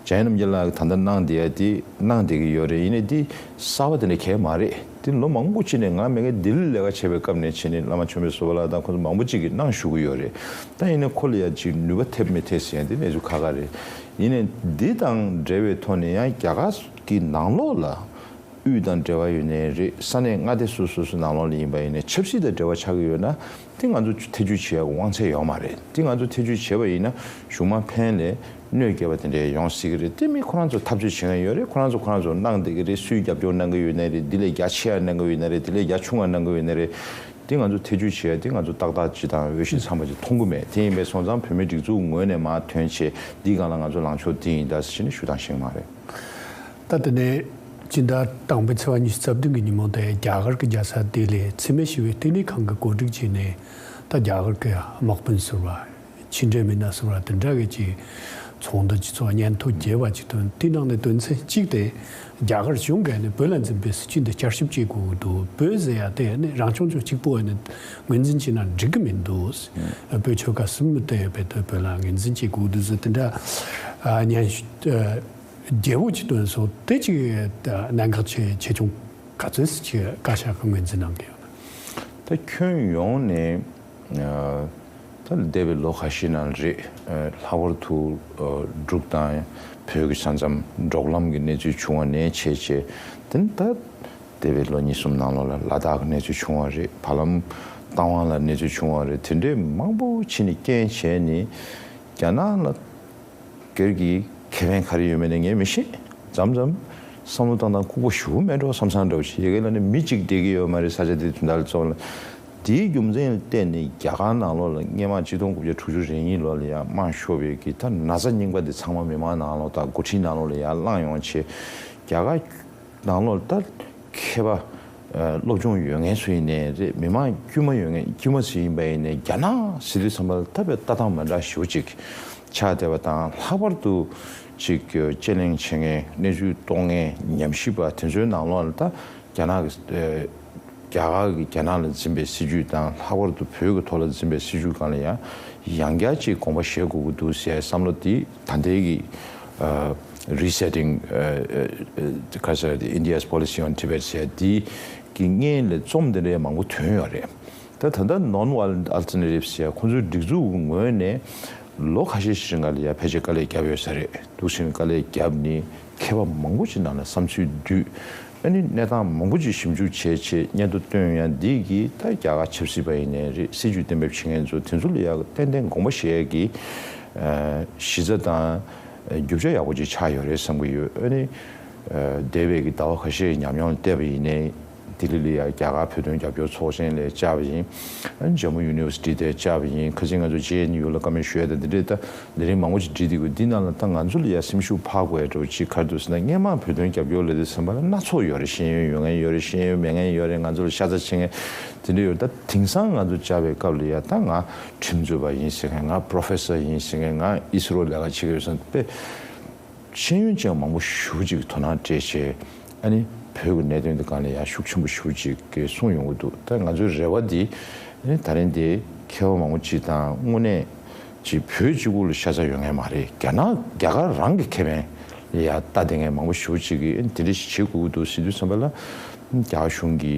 འཇམ་དབྱངས་རྣམ་རྒྱལ་ལགས་ཀྱིས་ད་ལྟ་གནང་བསྡད་ཡ་དེ་གནང་བསྡད་ཀྱི་ཡོད་རེད། ཡིན་ནའི་དེ་གསར་པ་དེ་འདྲ་གང་ཡང་མ་རེད། དེ་ལོ་མང་པོ་ཅིག་ནས། ང་མ་གི་ལྡི་ལི་ལས་ཀ་བྱེད་པའི་སྐབས་ནས་བྱས་ནས་བླ་མ་ཆོས་འཕེལ་བཟོ་པ་ལགས་དང་ཁོང་ཚོ་མང་པོ་ཅིག་གིས་གནང་བཞུགས་ཀྱི་ཡོད་རེད། ད་ཡིན་ནའི་ཁོ་ལ་ཡ་ཅིག་ནུས་པ་ཐེབས་མི་ཐེབས་ཟེར་ཡ་དེ་གནས་ཚུལ་ཁག་ཁག་རེད། ཡིན་ནའི་འདི་དང་འབྲེལ་བའི་ཐོག་ནས་ཡང་རྒྱ་གར་གྱི་ནང་ལོགས་ལ་དབུས་དང་འབྲེལ་བ་ཡོད་ནའི་རེད། ས་གནས་མངའ་སྡེ་སོ་སོ་སོ་ནང་ལོགས་ལ་ཡིན་པ་ཡིན་ནའི་ཆབ་སྲིད་དང་འབྲེལ་བ་ཆགས་ཀྱི་ཡོད་ན། དེ་ང་ཚོ་ཐེ་བྱུས་བྱེད་ཡག་དབང་ཚད་ཡོད་མ་རེད། དེ་ང་ཚོ་ཐེ་བྱུས་བྱས་པ་ཡིན་ན་གཞུང་མང་ཕན་ལས་གནོད་སྐྱེལ་བ་དེ་འདྲ་ཡོང་སྲིད་ཀྱི་རེད། དེ་མིན་ཁོ་རང་ཚོ་འཐབ་རྩོད་བྱེད་མཁན་ཡོད་རེད། ཁོ་རང་ཚོ་ཁོ་རང་ཚོ་གནང་བསྡད་ཀྱི་རེད། སུས་རྒྱབ་སྐྱོར་གནང་གི་ཡོད་ནའི་རེད། འདི་ལས་རྒྱ་ཆེ་བ་གནང་གི་ཡོད་ནའི་རེད། འདི་ལས་རྒྱ་ཆུང་བ་གནང་གི་ཡོད་ནའི་རེད། དེ་ང་ཚོ་ཐེ་བྱུས་བྱེད་ཡ་དེ་ང་ཚོ་ཏག་ཏག་ཅིག་དང་འོས་ཤིང་འཚམས་པ་ཅིག་མཐོང་གི་མེད། དེ་ཡིན་པས་སོང་ཙང་བོད་མིའི་སྒྲིག་འཛུགས་ངོས་ནས་མར་ཐོན་བྱས་འདིའི་སྒང་ལ་ང་ཚོ་ལངས་ཕྱོགས་འདི་ཡིན་ད་ཟེར་ནས་ཞུ་སྟངས་ཤིག་མ་རེད། ད་དེ་ནས་སྤྱི་ཟླ་དང་པོའི་ཚེས་པ་ཉི་ཤུ་རྩ་བདུན་གྱི་ཉིན་མོ་དེ་རྒྱ་གར་གྱི་རྒྱལ་ས་ལྡི་ལིར་འཚེ་མེད་ཞི་བའི་བསྟི་གནས་ཁང་གིས་གོ་སྒྲིག་བྱས་ནས། ད་རྒྱ་གར་གྱི་དམག་དཔོན་ཟུར་པ། ཕྱི་འབྲེལ་མི་སྣ་ཟུར་པ་དེ་འདྲ་གི་ཅིག་ཚོགས་འདུ་ཅིག་ཚོགས། སྙན་ཐོ་རྒྱས་པ་ཅིག་བཏོན། དེའི་ནང་ནས་དོན་ཚན་གཅིག་དེ། རྒྱ་གར་གཞུང་གིས་ནི་བོད་ལ་འཛིན་པའི་སྲིད་ཇུས་འདི་བསྐྱར་ཞིབ་བྱེད་དགོས་ཀྱི་འདུག་བོད་ཟེར་ཡ་དེ་ནི་རང་སྐྱོང་ལྗོངས་གཅིག་པོ་ནི་ངོས་འཛིན་བྱས་ན་འགྲིག་གི་མི་འདུག་བོད་ཆོལ་ཁ་གསུམ་དེ་བོད་དུ་བོད་ལ་ངོས་འཛིན་བྱེད་དགོས་ཀྱི་འདུག་ཟེར་དེ་འདྲ་ཨ་སྙན་ཞུ་ཨ་རྒྱས་པོ་ཅིག་བཏོན་སོང་། དེ་ཅིག་གནད་འགག་ཆེ་ཆེ་ཆུང་ག་ཚོད་ཅིག་བཀའ་ཤག་གིས་ངོས་འཛིན་གནང་གི་ཡོད་ན། ད་ཁྱོན་ཡོངས་ནས་ཨ་ད་འདས་པའི་ལོ་ཁ་ཤས་ནང་རེད། ཨ་ལྷག་པར་དུ་ཨ་འབྲུག་དང་བོད་ཀྱི་ས་མཚམས་འབྲོག་ལམ་གྱི་གནས་ཚུལ་བྱུང་བ་ནས་བྱས་བྱས། དེ་ནི་ད་འདས་པའི་ལོ་གཉིས་གསུམ་ནང་ལོགས་ལ་ལ་དྭགས་ཀྱི་གནས་ཚུལ་བྱུང་བ་རེད། བར་ལམ་རྟ་དབང་ལ་གནས་ཚུལ་བྱུང་བ་རེད། དེ་འདྲའི་མང་པོ་ཕྱིན་ནས་རྐྱེན་བྱས་ནས་རྒྱ་ནག་ལ་སྒེར་གྱི་ཁེ་ཕན་ག་རེ་ཡོད་མེད་ནི་ངས་མི་ཤེས། མཚམས་མཚམས་བསམ་བློ་བཏང་སྟངས་ལྐུགས་པ་ཞེ་པོ་མེད་འགྲོ་བསམ་བསམ་འདྲ་བོ་ཞིག་ཡོད་གི་ལ་ནི། མི་གཅིག་བསྡད་ཀྱི་ཡོད་མ་རེད། ས་ཆ་དེ་དོན་དག་ལ་བཙོང་ལ། དེའི་རྒྱུ་མཚན་ལ་བརྟེན་ནས་རྒྱ་གར་ནང་ལོགས་ལ་སྔོན་མ་ཆིག་སྟོང་དགུ་བརྒྱ་དྲུག་ཅུ་རེ་གཉིས་ལོ་ལ་ཡང་དམག་ཤོར་བའི་གི་ད་ན་ཚ་རྙིང་པ་འདི་ཚང་མ་མི་མང་ནང་ལོགས་དང་འགོ་ཁྲིད་ནང་ལོགས་ལ་ཡང་ལངས་ཡོང་བྱས། རྒྱ་གར་ནང་ལོགས་ད་མཁས་པ་ཨ་སློབ་སྦྱོང་ཡོད་མཁན་ཚོ་ཡིན་ནའི་རེད། མི་མང་དཀྱུས་མ་ཡོད་མཁན་དཀྱུས་མ་ཚོ་ཡིན་པ་ཡིན་ནའི་རྒྱ་ནག་ཟེར་དུས་ཙམ་པ་ལ་ད་དཔེ་ལྟ་སྟངས་མི་འདྲ་ཞེ་པོ་ཅིག་ཆགས་བསྡད་པ་དང་། ལྷག་པར་དུ་ཅིག་དཔྱད་གླེང་བྱེད་མཁན་གནས་ཚུལ་གཏོང་མཁན་ཉམས་ཞིབ་པ་དེ་ཚོའི་ནང་ལོགས་ལ་ད་རྒྱ་ནག་གི་ཨ་རྒྱ་གར་གྱི་རྒྱ་ནག་ལ་འཛིན་པའི་སྲིད་ཇུས་དང་། ལྷག་པར་དུ་བོད་ཀྱི་ཐོག་ལ་འཛིན་པའི་སྲིད་ཇུས་སྒང་ལ་ཡང་ཡང་བསྐྱར་ཅིག་དགོངས་པ་བཞེས་དགོས་ཀྱི་འདུག་ཟེར་བསམ་བློ་དེ་ད་ལྟའི་གི་ཨ་Resetting ཨ་ཨ་ཨ་ག་ཟེར་དེ། India's Policy on Tibet ཟེར་དེ་གི་སྔོན་ལ་རྩོམ་དེ་འདྲ་མང་པོ་ཐོན་ཡོད་རེད། ད་ད་ལྟ་Non-Violent Alternatives ཟེར་ཁོང་ཚོའི་སྒྲིག་འཛུགས་ངོས་ནས་ལོ་ཁ་ཤས་ཤིག་རིང་ལ་ཡ་ཕལ་ཆེར་དཀའ་ལས་བརྒྱབ་ཡོད་ས་རེད། འདུག་སེ་དཀའ་ལས་བརྒྱབ་ནས་མཁས་པ་མང་པོ་ཞིག་ནང་ལ་བསམ་ཚུལ་བསྡུས། ཨ་ནི་གནས་སྟངས་མང་པོ་ཅིག་ཞིབ་འཇུག་བྱས་བྱས་སྙན་ཐོ་བཏོན་ཡང་འདི་གིས་ད་རྒྱ་གར་ཆབ་སྲིད་པ་ཡིན་ནའི་རེད། སྲིད་ཇུས་གཏན་འབེབས་བྱེད་མཁན་ཚོ་དེ་ཚོ་ལ་ཡང་ཏན་ཏན་དགོངས་པ་བཞེས་ཡ་གི་ཨ་གཞི་རྩ་དང་རྒྱུ་ཆ་ཡག་པོ་ཅིག་ཆགས་ཡོད་རེད་བསམ་གྱི་ཡོད། ཨ་ནི་ཨ་འདས་པའི་གི་ཟླ་བ་ཁ་ཤས་ཉམས་མྱོང་ལ་བལྟས་པ་ཡིན་ནའི། ལྡི་ལི་ལ་ཡང་རྒྱ་གར་བོད་དོན་རྒྱབ་སྐྱོར་ཚོགས་ཆེན་ལ་བཅར་བ་ཡིན། ཨ་ནི་ཇམ་མུ་ཡུ་ནི་ཝར་སི་ཊི་དེ་བཅར་བ་ཡིན། ཁ་སང་ང་ཚོ་ཇེ་ཨེན་ཡུ་ལ་བཀའ་མོལ་ཞུ་ཡ་དང་འདི་འདྲའི་ད་ལས་རིམ་མང་པོ་ཅིག་བསྒྲིགས་བསྡད་ཡོད། འདི་ནང་ལ་ད་ང་ཚོ་ལ་ཡང་སེམས་ཤུགས་འཕར་དགོས་ཡ་འདྲ་བོ་ཅིག་ག་རེ་འདུག་ཟེར་ན། སྔོན་མ་བོད་དོན་རྒྱབ་སྐྱོར་ལས་དེ་ཟིན་པ་ལ་སྣ་ཚོགས་ཡོད་རེད། ཤེས་ཡོན་ཡོད་མཁན་ཡོད་རེད། ཤེས་ཡོན་མེད་མཁན་ཡོད་རེད། ང་ཚོ་ལ་ཤ་ཚ་བྱེད་མཁན་དེ་འདྲ་ཡོད་རེད། ད་དེང་སང་ང་ཚོ་བཅར་བའི་སྐབས་ལ་ཡང་ད་ང་ཁྲིམས་རྩོད་པ་ཡིན་ཟེར་མཁན། ང་པོ་རོ་ཕེ་སར་ཡིན་ཟེར་མཁན། ང་ཨི་སི་རོ་ལས་ཀ་བྱེད་ཀྱི་ཡོད་ཟེར་མཁན་དཔེ། ཤེས་ཡོན་ཅན་མང་པོ་ཞེ་པོ་ཅིག་དོ་སྣང་སྤྲད་བྱས། ཨ་ནི་བོད་ཀྱི་གནད་དོན་དེ་སྒང་ལ་ཡང་ཤུགས་ཆེན་པོ་ཞེ་པོ་ཅིག་གིས་གསུངས་ཡོང་གི་འདུག་ད་ང་ཚོའི་རེ་བ་འདི་ཨ་ནི་ད་རིང་འདི་མཁས་པ་མང་པོ་ཅིག་དང་དངོས་གནས་ཅིག་བོད་གཅིག་པུ་ལ་ཤ་ཚ་ཡོད་མཁན་མ་རེད། རྒྱ་ནག་རྒྱ་གར་རང་གི་ཁེ་ཕན་ལ་ཡང་ལྟ་བསྡད་མཁན་མང་པོ་ཞེ་པོ་ཅིག་གིས་ཨ་ནི་དེ་འདྲ་ཞིག་བྱེད་དགོས་ཀྱི་འདུག་ཟེར་དུས་ཙམ་པ་ལ། རྒྱ་གཞུང་གི་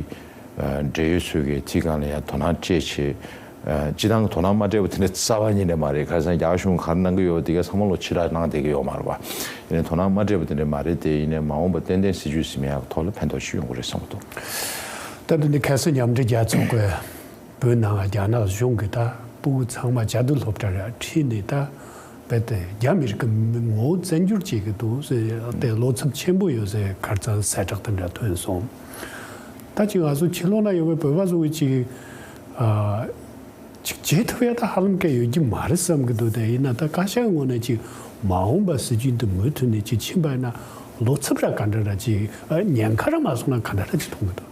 འབྲེལ་ཡོད་ཚོས་ཀྱིས་དེའི་སྒང་ལ་ཡང་དོ་སྣང་སྤྲད་བྱས། སྤྱིར་བཏང་གི་དོ་སྣང་མ་སྤྲད་པ་དེ་འདྲ་རྩ་བ་ཉིད་ནས་མ་རེད། ཁ་སང་རྒྱ་གར་གཞུང་ག་རེ་གནང་གི་ཡོད་དེ་ག་ཚང་མ་ལོ་ཕྱིར་ར་གནང་བསྡད་ཀྱི་ཡོད་མ་རེད་པ། ཡིན་ནའི་དོ་སྣང་མ་སྤྲད་པ་དེ་འདྲ་མ་རེད་དེ། ཡིན་ནའི་མ་འོངས་པ་ཏན་ཏན་སྲིད་ཇུས་ཟིན་ཡག་ཐོག་ལ་ཕན་ཐོགས་ཤིག་ཡོང་གི་རེད་བསམ་གྱི་འདུག་ད་དེ་འདི་ཁ་སང་མཉམ་འབྲེལ་རྒྱལ་ཚོགས་ཀྱིས་བོད་ནང་རྒྱ་ནག་གཞུང་གིས་ད་སྤུ་གུ་ཚང་མ་བཅའ་སྡོད་སློབ་གྲྭ་ར་ཁྲིད་ནས་ད་རྦད་དེ་རྒྱ་མི་རིགས་ཀྱི་ངོ་བོ་བཙན་སྒྱུར་བྱེད་ཀྱི་འདུག་ཟེར་ཏེ་བློ་འཚབ་ཆེན་པོ་ཡོད་ཟེར་ཁ་སང་གསལ་བསྒྲགས་དེ་འདྲ་ཐོན་སོང་། ད་ཅིག་ང་ཚོ་ཕྱི་ལོགས་ན་ཡོད་པའི་བོད་པ་ཚོ་གི་ཅིག་ཨ་ཅིག་བྱེད་ཐུབ་ཡ་ད་ཧ་ལམ་ག་ཡོད་ཀྱི་མ་རེད་བསམ་གྱི་འདུག་དེ་ཡིན་ན་ད་བཀའ་ཤག་ངོས་ནས་ཅིག་མ་འོངས་པ་སྲིད་ཇུས་འདི་མུ་མཐུད་ནས་ཅིག་ཕྱིན་པ་ཡིན་ན་བློ་འཚབ་ར་ག་འདྲ་ར་ཅིག་ཨ་ཉེན་ཁ་ར་མ་སོང་ན་ག་འདྲ་ར་ཅིག་མཐོང་གི་འདུག་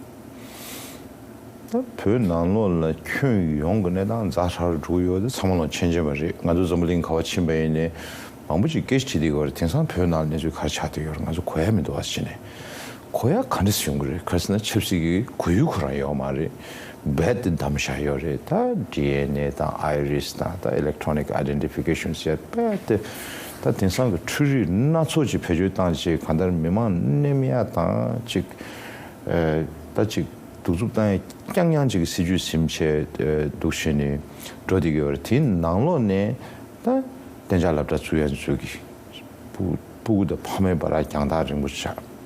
ད་བོད་ནང་ལོགས་ལ་ཁྱོན་ཡོངས་ཀྱི་གནས་སྟངས་ཛ་དྲག་རུ་འགྲོ་གི་ཡོད་དེ་ཚང་མ་ལ་མཁྱེན་མཁྱེན་པ་རེད། ང་ཚོ་འཛམ་བུ་གླིང་ག་པར་ཕྱིན་པ་ཡིན་ནའི་མང་པོ་ཅིག་སྐད་ཆ་དྲིས་བསྡད་ཀྱི་ཡོད་རེད། དེང་སང་བོད་ནང་གནས་ཚུལ་ག་རེ་ཆགས་བསྡད་ཀྱི་ཡོད་རེད། ང་ཚོ་གོ་ཡ་མི་འདུག་བ་ཟེར་ནས། གོ་ཡ་ག་འདྲ་ཞིག་ཡོང་གི་རེད། ག་རེ་ཟེར་ན་ཆབ་སྲིད་ཀྱི་གོ་ཡུལ་ཁོ་རང་ཡོད་མ་རེད། རྦད་དེ་བསྡམས་བཞག་ཡོད་རེད། ད་ཌི་ཨེན་ཨེ་དང་ཨའི་རི་སི་དང་ད་ཨི་ལེག་ཊོ་རོ་ནིག་ཨའི་ཌེན་ཊི་ཕི་ཀེ་ཤན་ཟེར་རྦད་དེ། ད་དེང་སང་གི་འཕྲུལ་རིག་སྣ་ཚོགས་ཅིག་བེད་སྤྱོད་བཏང་བྱས་གང་ལྟར་མི་མང་མནན་ཡ་དང་ཅིག་ཨ་ད་ཅིག་གདུག་རྩུབ་བཏང་ཡ་རྐྱང་རྐྱང་ཅིག་གི་སྲིད་ཇུས་ཟིན་བྱས་ཨ་འདུག་བྱས་ནས་འགྲོ་བསྡད་ཀྱི་ཡོད་རེད། དེའི་ནང་ལོགས་ནས་ད་གཏན་འཇགས་སློབ་གྲྭ་བཙུགས་ཡ་ཚོས་ཀྱི་སྤུ་སྤུ་གུ་དང་ཕ་མའི་བར་རྒྱང་ཐག་རིང་པོ་ཆགས།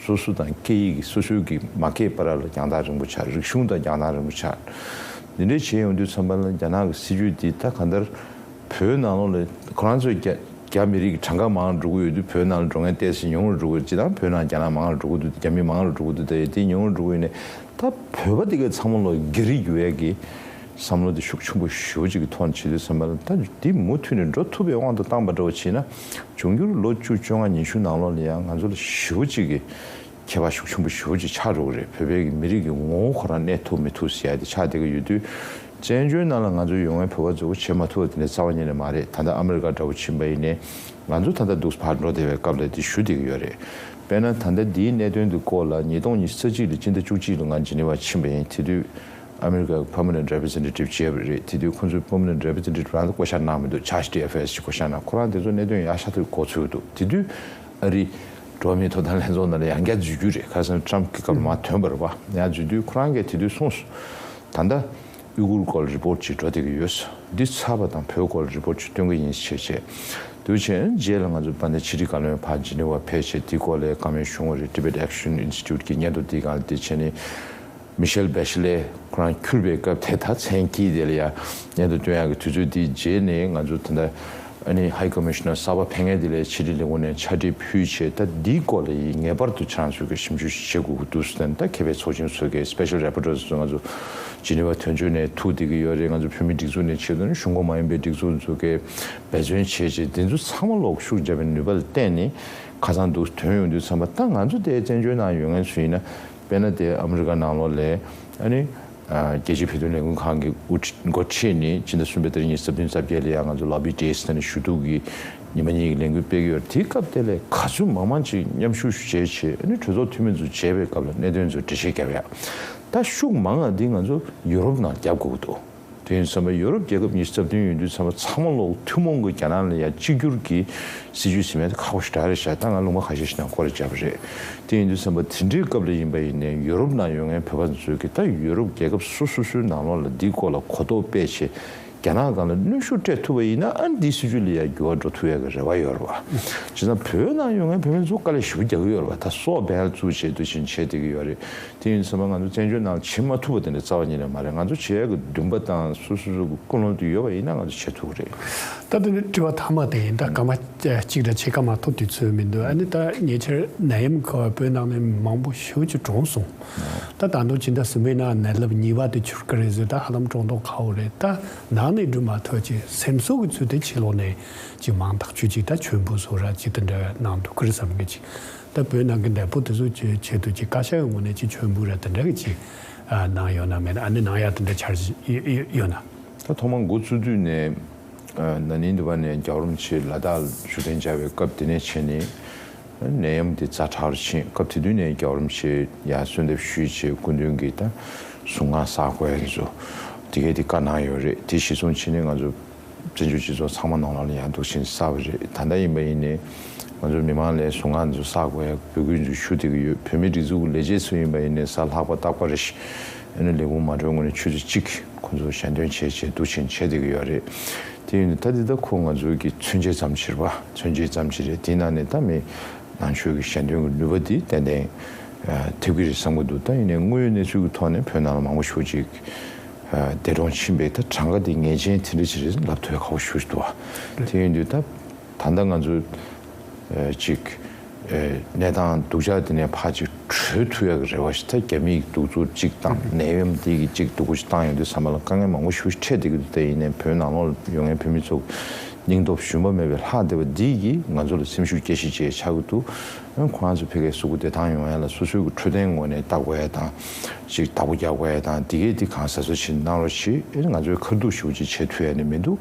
སོ་སོ་དང་སྐད་ཡིག་གི་སོ་སོའི་གི་མ་སྐད་བར་ལ་རྒྱང་ཐག་རིང་པོ་ཆགས། རིག་གཞུང་དང་རྒྱང་ཐག་རིང་པོ་ཆགས། འདི་འདྲའི་བྱས་ཡོང་དུས་ཙམ་པ་ལ་རྒྱ་ནག་གི་སྲིད་ཇུས་འདི་ད་གང་ལྟར་བོད་ནང་ལོགས་ལ་ཁོ་རང་ཚོས་རྒྱ་རྒྱ་མི་རིགས་ཀྱི་གྲངས་ཀ་མང་རུ་འགྲོ་གི་ཡོད་དུས་བོད་ནང་ལ་འགྲོ་མཁན་ཏོག་ཙམ་ཉུང་རུ་འགྲོ་གི་ཡོད། སྤྱིར་བཏང་བོད་ནང་རྒྱ་ནག་མང་རུ་འགྲོ་གི་འདུག་རྒྱ་མི་མང་རུ་འགྲོ་གི་འདུག་དེ་དེ་ཉུང་རུ་འགྲོ་གི་ཡོད་ནས་ད་བོད་པ་དེ་གའི་ཚང་མ་ལོ་སྒེར་རིགས་ཡོད་ཡ་གི་བསམ་བློ་དེ་ཤུགས་ཆེན་པོ་ཞེ་པོ་ཅིག་གི་ཐོག་ནས་བྱེད་དུས་ཙམ་པ་ལ་ད་འདི་མུ་མཐུད་ནས་འགྲོ་ཐུབ་པའི་དབང་དུ་བཏང་པ་འདྲ་བོ་བྱས་ན། འབྱུང་འགྱུར་ལོ་བཅུ་བཅོ་ལྔ་ཉི་ཤུ་ནང་ལོགས་ལ་ཡང་ང་ཚོ་ལ་ཞེ་པོ་ཅིག་གི་ཁྱད་པར་ཤུགས་ཆེན་པོ་ཞེ་པོ་ཅིག་ཆགས་འགྲོ་གི་རེད། བོད་པའི་གི་མི་རིགས་ཀྱི་ངོ་བོ་ཁོ་རང་གནས་ཐུབ་མི་ཐུབ་ཟེར་ཡ་དེ་ཆགས་བསྡད་ཀྱི་ཡོད་དུས། བཙན་བྱོལ་ནང་ལ་ང་ཚོ་ཡོང་མཁན་བོད་པ་ཚོ་བྱེད་མ་ཐུབ་པ་དེ་འདྲ་རྩ་བ་ཉིད་ནས་མ་རེད། ད་ལྟ་ཨ་མི་རི་ཀ་འདྲ་བོ་ཕྱིན་པ་ཡིན་ནའི་ང་ཚོ་ད་ལྟ་འདུག་ཕར་འགྲོ་བསྡད་པའི་སྐབས་ལ་དེ་ཞུ་བསྡད་ཀྱི་ཡོད་རེད། དཔེར་ན་ད་ལྟ་འདིའི་གནད་དོན་དེ་སྐོར་ལ་ཉིས་སྟོང་ཉི་ཤུ་རྩ་གཅིག་ལོའི་སྤྱི་ཟླ་བཅུ་གཅིག་ལ་ང་ཇི་ནི་ཝ་ཕྱིན་པ་ཡིན། དེ་དུས་ཨ་མི་རི་ཀ་གི་Permanent Representative བྱས་པ་རེད། དེ་དུས་ཁོ་ཚོའི་Permanent Representative རང་ལ་བསྐོ་བཞག་གནང་མི་འདུག Charge d'affaires ཞིག་བསྐོ་བཞག་གནང་། ཁོ་རང་དེ་ཚོ་གནད་དོན་ཡག་ཤ་ཐུག་གོ་ཚོད་འདུག་དེ་དུས་ཨ་རི་འགྲོ་བ་མིའི་ཐོབ་ཐང་ལྷན་ཚོགས་ནང་ལ་ཡང་བསྐྱར་འཛུལ་རྒྱུ་རེད། ཁ་སང་ཊམ་གི་སྐབས་ལ་མར་ཐོན་པ་རེད་པ། ཡང་འཛུལ་དུས་ཁོ་རང་གིས་དེ་དུས་གསུངས་སོང་། ད་ལྟ་ཨུ་གུར་སྐོར་ལ་རི་པོར་ཊ་ཅིག་འགྲོ་བསྡད་ཀྱི་ཡོད། འདི་ཚར་བ་དང་བོད་སྐོར་ལ་རི་པོར་ཊ་ཅིག་སྟོན་གྱི་ཡིན་ཞེས་བྱས། དུས་ཆེན་རྗེས་ལ་ང་ཚོ་དཔལ་ལྡན་ཕྱི་དྲིལ་བཀའ་བློན་ཕར་ཇི་ནི་ཝ་ཕེབས་བྱས་དེའི་སྐོར་ལ་བཀའ་མོལ་ཞུ་ཡོང་བ་རེད། Tibet Action Institute གི་སྙན་ཐོ་འདིའི་སྒང་ལ་དེ་བྱས་ནས། མི་ཤེལ་བྷེ་ཤི་ལེ་ཁོ་རང་འཁྱུར་བའི་སྐབས་དེ་ད་མཚན་དཀྱིལ་དེ་ལ་ཡ་སྙན་ཐོ་སྟོན་ཡག་གི་དུས་ཚོད་དེའི་རྗེས་ནས་ང་ཚོ་ད་ལྟ་ཨ་ནི་High Commissioner གསར་པ་ཕེབས་མཁན་དེ་ལ་ཕྱི་དྲིལ་ལས་ཁུངས་ནས་ཕྱག་བྲིས་ཕུལ་བྱས། ད་འདིའི་སྐོར་ལ་ཡིན་ངེས་པར་དུ་ཁྱེད་རང་ཚོས་ཀྱི་ཞིབ་འཇུག་བྱེད་དགོས་ཀྱི་འདུག་ཟེར་ནས། ད་མཁས་པའི་ཚོགས་ཆེན་ཚོ་གི་Special Rapporteurs ཚོ་ང་ཚོ་ཇི་ནི་ཝ་དོན་གཅོད་ནས་ཐུག་བསྡད་ཀྱི་ཡོད་རེད། ང་ཚོ་བོད་མིའི་སྒྲིག་འཛུགས་ནས་ཆེད་དུ་ནས་གཞུང་འབྲེལ་མ་ཡིན་པའི་སྒྲིག་འཛུགས་ཚོ་གི་འབད་བརྩོན་བྱས་བྱས་འདི་ཚོ་ཚང་མ་ལོག་ཤུགས་བརྒྱབ་པའི་ནུས་པ་ལ་བརྟེན་ནས་ཁ་སང་འདུག་ཐོན་ཡོང་དུས་ཙམ་པ་ད་ང་ཚོ་དེ་བཙན་བྱོལ་ནང་ཡོད་མཁན་ཚོ་ཡིན་ན། དཔེར་ན་དེ་ཨ་མི་རི་ཀ་ནང་ལོགས་ལ་ཨ་ནི་ཨ་རྒྱལ་སྤྱིའི་བོད་དོན་ལས་འགུལ་ཁང་གི་དབུ་ཁྲི་འགོ་ཁྲིད་ནས་ཕྱི་ཟླ་གསུམ་པའི་ཏ་རིག་ཉི་ཤུ་རྩ་བདུན་རྩ་བརྒྱད་ལ་ཡང་ང་ཚོ་ལོ་བི་ཌེ་ཟེར་ནས་ཞུ་གཏུག་གི་ཉི་མ་གཉིས་ཀྱི་ལས་འགུལ་སྤེལ་གྱི་ཡོད་རེད། དེའི་སྐབས་དེ་ལ་ག་ཚོད་མང་མང་ཅིག་མཉམ་ཞུགས་བྱས་བྱས། ཨ་ནི་གྲོས་ཚོགས་འཐུས་མི་ཚོ་མཇལ་བའི་སྐབས་ལ་གནད་དོན་ཚོ་འགྲེལ་བཤད་རྒྱབ་ཡ། ད་ཤུགས་མང་ང་འདི་ང་ཚོ་ཡུ་རོབ་ནང་རྒྱབ་དགོས་ཀྱི་འདུག་དེ་ཡིན་ཙམ་པ་ཡུ་རོབ་རྒྱལ་ཁབ་ཉི་ཤུ་རྩ་བདུན་ཡོད་དུས་ཙམ་པ་ཚང་མ་ལོག་ཐུན་མོང་གི་རྒྱ་ནག་ལ་ཡང་གཅིག་གྱུར་གྱི་སྲིད་ཇུས་ཟིན་མེད་ཁག་པོ་ཞེ་དྲག་རེད་ཤག་ད་ང་ལུང་པ་ཁ་ཤས་ཤིག་ནང་སྐོར་ར་བརྒྱབ་པ་རེད། དེ་ཡིན་དུས་ཙམ་པ་དེ་འདྲའི་སྐབས་ལ་ཡིན་པ་ཡིན་ནའི་ཡུ་རོབ་ནང་ཡོད་མཁན་བོད་པ་ཚོས་ཀྱི་ད་ཡུ་རོབ་རྒྱལ་ཁབ་སོ་སོ་སོའི་ནང་ལོགས་ལ་འདིའི་སྐོར་ལ་གོ་རྟོགས་སྤེལ་བྱས། རྒྱ་ནག་སྒང་ལ་གནོན་ཤུགས་སྤྲད་ཐུབ་པ་ཡིན་ན་ཨ་ནི་འདིའི་སྲིད་ཇུས་ལ་ཡང་འགྱུར་བ་འགྲོ་ཐུབ་ཡག་གི་རེ་བ་ཡོད་རེད་བ། བྱས་ཙང་བོད་ནང་ཡོད་མཁན་བོད་མི་ཚོ་དཀའ་ལས་ཞེ་པོ་རྒྱག་གི་ཡོད་རེད་བ། ད་སོག་སྦེལ་བཙུགས་བྱས་འདུག་བྱས་བྱས་བསྡད་ཀྱི་ཡོད་རེད། དེ་ཡིན་ཙང་ང་ཚོ་བཙན་བྱོལ་ནང་བྱེད་མ་ཐུབ་པ་དེ་འདྲ་རྩ་བ་ཉིད་ནས་མ་རེད། ང་ཚོ་བྱེད་ཡག་གི་འདུན་པ་དང་སོ་སོ་སོ་གི་ཀུན་སློང་དེ་ཡོད་པ་ཡིན་ན་ང་ཚོ་བྱེད་ཐུབ་ཀྱི་རེད། ད་དེ་ནི་དྲི་བ་མཐའ་མ་དེ་ཡིན། ད་སྐར་མ་གཅིག་དང་ཕྱེད་ཀ་མ་གཏོགས་དུས་ཚོད་མི་འདུག་ཨ་ནི་ད་ཉེ་ཆར་ནད་ཡམས་ཁོ་བོད་ནང་ནས་མང་པོ་ཞེ་པོ་ཅིག་གྲོངས་སོང་། ད་ད་དུང་ཕྱི་ཟླ་གསུམ་པའི་ནང་ནད་རླབས་གཉིས་པ་དེ་འཕྱུར་གི་རེད་ཟེར། ད་ཧ་ལམ་གྲོངས་མདོག་ཁ་པོ་རེད། ད་ནང་ནས་འགྲོ་མ་ཐུབ་ཅིག་སེམས་གསོ་གི་ཚུལ་དེ་ཕྱི་ལོགས་ནས་ཅིག་མང་ཐག་ཆོད་ཅིག་ད་མཆོད་འབུལ་བཟོ་ར་ཅིག་དེ་འདྲ་གནང་འདུག་གི་རེད་བསམ་གི་ཅིག་ད་བོད་ནང་གི་འདས་པོ་དེ་ཚོ་ཆེད་དུ་ཅིག་བཀའ་ཤག་གི་ངོས་ནས་ཅིག་མཆོད་འབུལ་ར་དེ་འདྲ་གི་ཅིག་གནང་ཡོད་ན་མེད་ན། ཨ་ནི་གནང་ཡག་དེ་འདྲ་འཆར་གཞི་ཡོད་ན། ད་ཐོག་མར་འགོ་བཙུགས་དུས་ནས་ན་ནིང་དུ་བ་ནས་རྒྱལ་བ་རིན་པོ་ཆེ་ལ་དྭགས་བཞུགས་གདན་འཇགས་པའི་སྐབས་དེ་ནས་བྱས་ནས་ནད་ཡམས་དེ་ཛ་དྲག་རུ་ཕྱིན་སྐབས་དེ་དུས་ནས་རྒྱལ་བ་རིན་པོ་ཆེ་ཡར་གསོལ་འདེབས་ཞུས་བྱས་སྐུ་མདུན་གྱིས་ད་གཟུངས་སྔགས་བསགས་དགོས་ཡ་ཚོ་དེ་གས་དེ་བཀའ་གནང་ཡོད་རེད། དེ་གཞིར་བཟུང་བྱས་ནས་ང་ཚོ་བཙན་བྱོལ་སྤྱི་ཚོགས་ཚང་མ་ནང་ལོགས་ལ་ཡང་འདུག་ཕྱིན་བསགས་པ་རེད། ད་ལྟ་ཡིན་པ་ཡིན་ནའི་ང་ཚོ་མི་མང་ལ་གཟུངས་སྔགས་འདི་ཚོ་བསགས་དགོས་ཡ་འབོད་སྐུལ་འདི་ཚོ་ཞུ་བསྡད་ཀྱི་ཡོད། བོད་མི་སྒྲིག་འཛུགས་ཀྱི་ལས་བྱེད་ཚོ་ཡིན་པ་ཡིན་ནའི་གཟའ་ལྷག་པ་རྟག་པར་རེ་བཞིན་ཨ་ནི་ལས་ཁུངས་མ་གྲོལ་སྔོན་ནས་ཆུ་ཚོད་གཅིག་ཁོང་ཚོ་ཞལ་འདོན་བྱས་བྱས་འདུག་ཕྱིན་བྱས་བསྡད་ཀྱི་ཡོད་རེད། དེ་ཡིན་དུས་ད་འདི་ད་ཁོ་ང་ཚོའི་གི་མཚོན་བྱེད་ཙམ་ཞིག་རེད་པ། མཚོན་བྱེད་ཙམ་ཞིག་རེད། དེའི་ནང་ནས་ད་མི་ནང་ཆོས་ཀྱི་ཞལ་འདོན་གྱི་ནུས་པ་འདི་ཏན་ཏན་ཐེབས་ཀྱི་རེད་བསམ་གྱི་འདུག་ད་ཡིན་ནའི་དངོས་ཡོད་གནས་ཚུལ་གྱི་ཐོག་ནས་བོད་ནང་ལ་མང་པོ་ཞེ་པོ་ཅིག་འདས་གྲོངས་ཕྱིན་པའི་ད་གྲངས་ཀ་འདི་ངེས་ཅན་དེ་འདྲ་ཅིག་རེད་ལབ་ཐུབ་ཡ་ཁག་པོ་ཞེ་པོ་ཅིག་འདུག་བ། དེ་ཡིན་དུས་ད་ད་ལྟ་ང་ཚོ་ཅིག་གནས་སྟངས་སྡུག་ཅག་དེ་ནས་ཕར་ཅིག་གྲོལ་ཐུབ་ཡ་གི་རེ་བ་ཞིག་ད་རྒྱ་མིའི་གདུག་རྩུབ་ཅིག་དང་ནད་ཡམས་འདི་གི་ཅིག་སྡུག་པོ་ཞིག་བཏང་ཡོང་དུས་ཚང་མ་ལ་དཀའ་ངལ་མང་པོ་ཞེ་པོ་ཅིག་འཕྲད་བསྡད་ཀྱི་འདུག་དེ་ཡིན་ནའི་བོད་ནང་ལོགས་ལ་ཡོད་མཁན་བོད་མི་ཚོ་སྙིང་སྟོབས་ཞུམ་པ་མེད་པའི་ལྷག་བསྡད་པ་འདི་གིས་ང་ཚོ་ལ་སེམས་ཤུགས་སྐྱེད་གཞི་ཅིག་ཆགས་ཀྱི་འདུག་ཁོ་རང་ཚོ་ཕ་གིར་གཟུགས་པོ་བདེ་ཐང་ཡོང་ཡ་ལ་སོ་སོའི་གི་འཕྲོད་བསྟེན་ངོས་ནས་ལྟ་དགོས་ཡ་དང་། ཅིག་བདག་པོ་རྒྱག་དགོས་ཡ་དང་འདི་གས་འདི་གང་གཟབ་གཟབ་ཅིག་གནང་རོགས་ཞེས་ཨེ་ང་ཚོས་ཁ་ཐུག་ཞུ་ཅིག་བྱེད་ཐུབ་ཡ་ནི་མི་འདུག་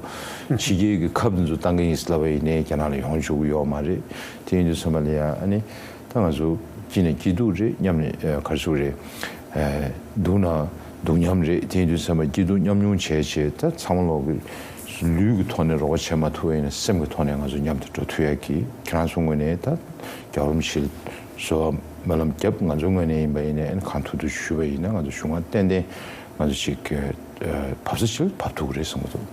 ཕྱི་རྒྱལ་གི་ཁབ་འདི་ཚོ་བཏང་གི་ཡིན་ཟེར་ལབ་པ་ཡིན་ནའི་རྒྱ་ནག་ལ་ཡོང་བཅུག་གི་ཡོད་མ་རེད། དེ་ཡིན་དུས་ཚང་མ་ལ་ཡ་ཨ་ནི་ད་ང་ཚོ་སྐྱིད་ནས་སྐྱིད་སྡུག་རེད། མཉམ་ནས་ཨ་ག་རེ་ཟེར་དགོས་རེད། ཨ་སྡུག་ན་སྡུག་མཉམ་རེད། དེ་ཡིན་དུས་ཚང་མ་སྐྱིད་སྡུག་མཉམ་མྱོང་བྱས་བྱས་ད་ཚང་མ་ལོག་གི་ལུས་ཀྱི་ཐོག་ནས་རོགས་པ་བྱེད་མ་ཐུབ་པ་ཡིན་ན་སེམས་ཀྱི་ཐོག་ནས་ང་ཚོ་མཉམ་དུ་འགྲོ་ཐུབ་ཡ་གི་ཁྱེད་རང་ཚོ་ངོས་ནས་ད་རྒྱལ་བ་རིན་པོ་ཆེ་གསོལ་བ་སྨོན་ལམ་བརྒྱབ། ང་ཚོ་ངོས་ནས་ཡིན་པ་ཡིན་ནའི་ཨ་ནི་གང་ཐུབ་ཐུབ་ཞུས་པ་ཡིན་ན་ང་ཚོ་གཞུང་ང་ཏན་ཏན་ང་ཚོ་ཅིག་བབས་ས་ཅིག་ལ་བབས་ཐུབ་ཀྱི་རེད་བསམ་གྱི་འདུག་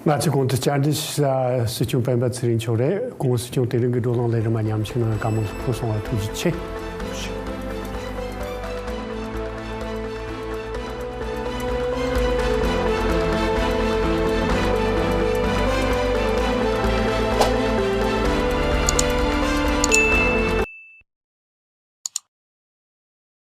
ང་ཚོའི་གོང་དུ་བཅར་འདྲི་ཞུ་ས་སྲིད་སྐྱོང་སྤེན་པ་ཚེ་རིང་མཆོག་རེད། སྐུ་ངོ་སྲིད་སྐྱོང་དེ་རིང་གི་བགྲོ་གླེང་ལས་རིམ་མ་ཉམས་ཆག་གནང་བར་བཀའ་མོལ་ལྷུག་པོ་གསུངས་པར་ཐུགས་རྗེ་ཆེ།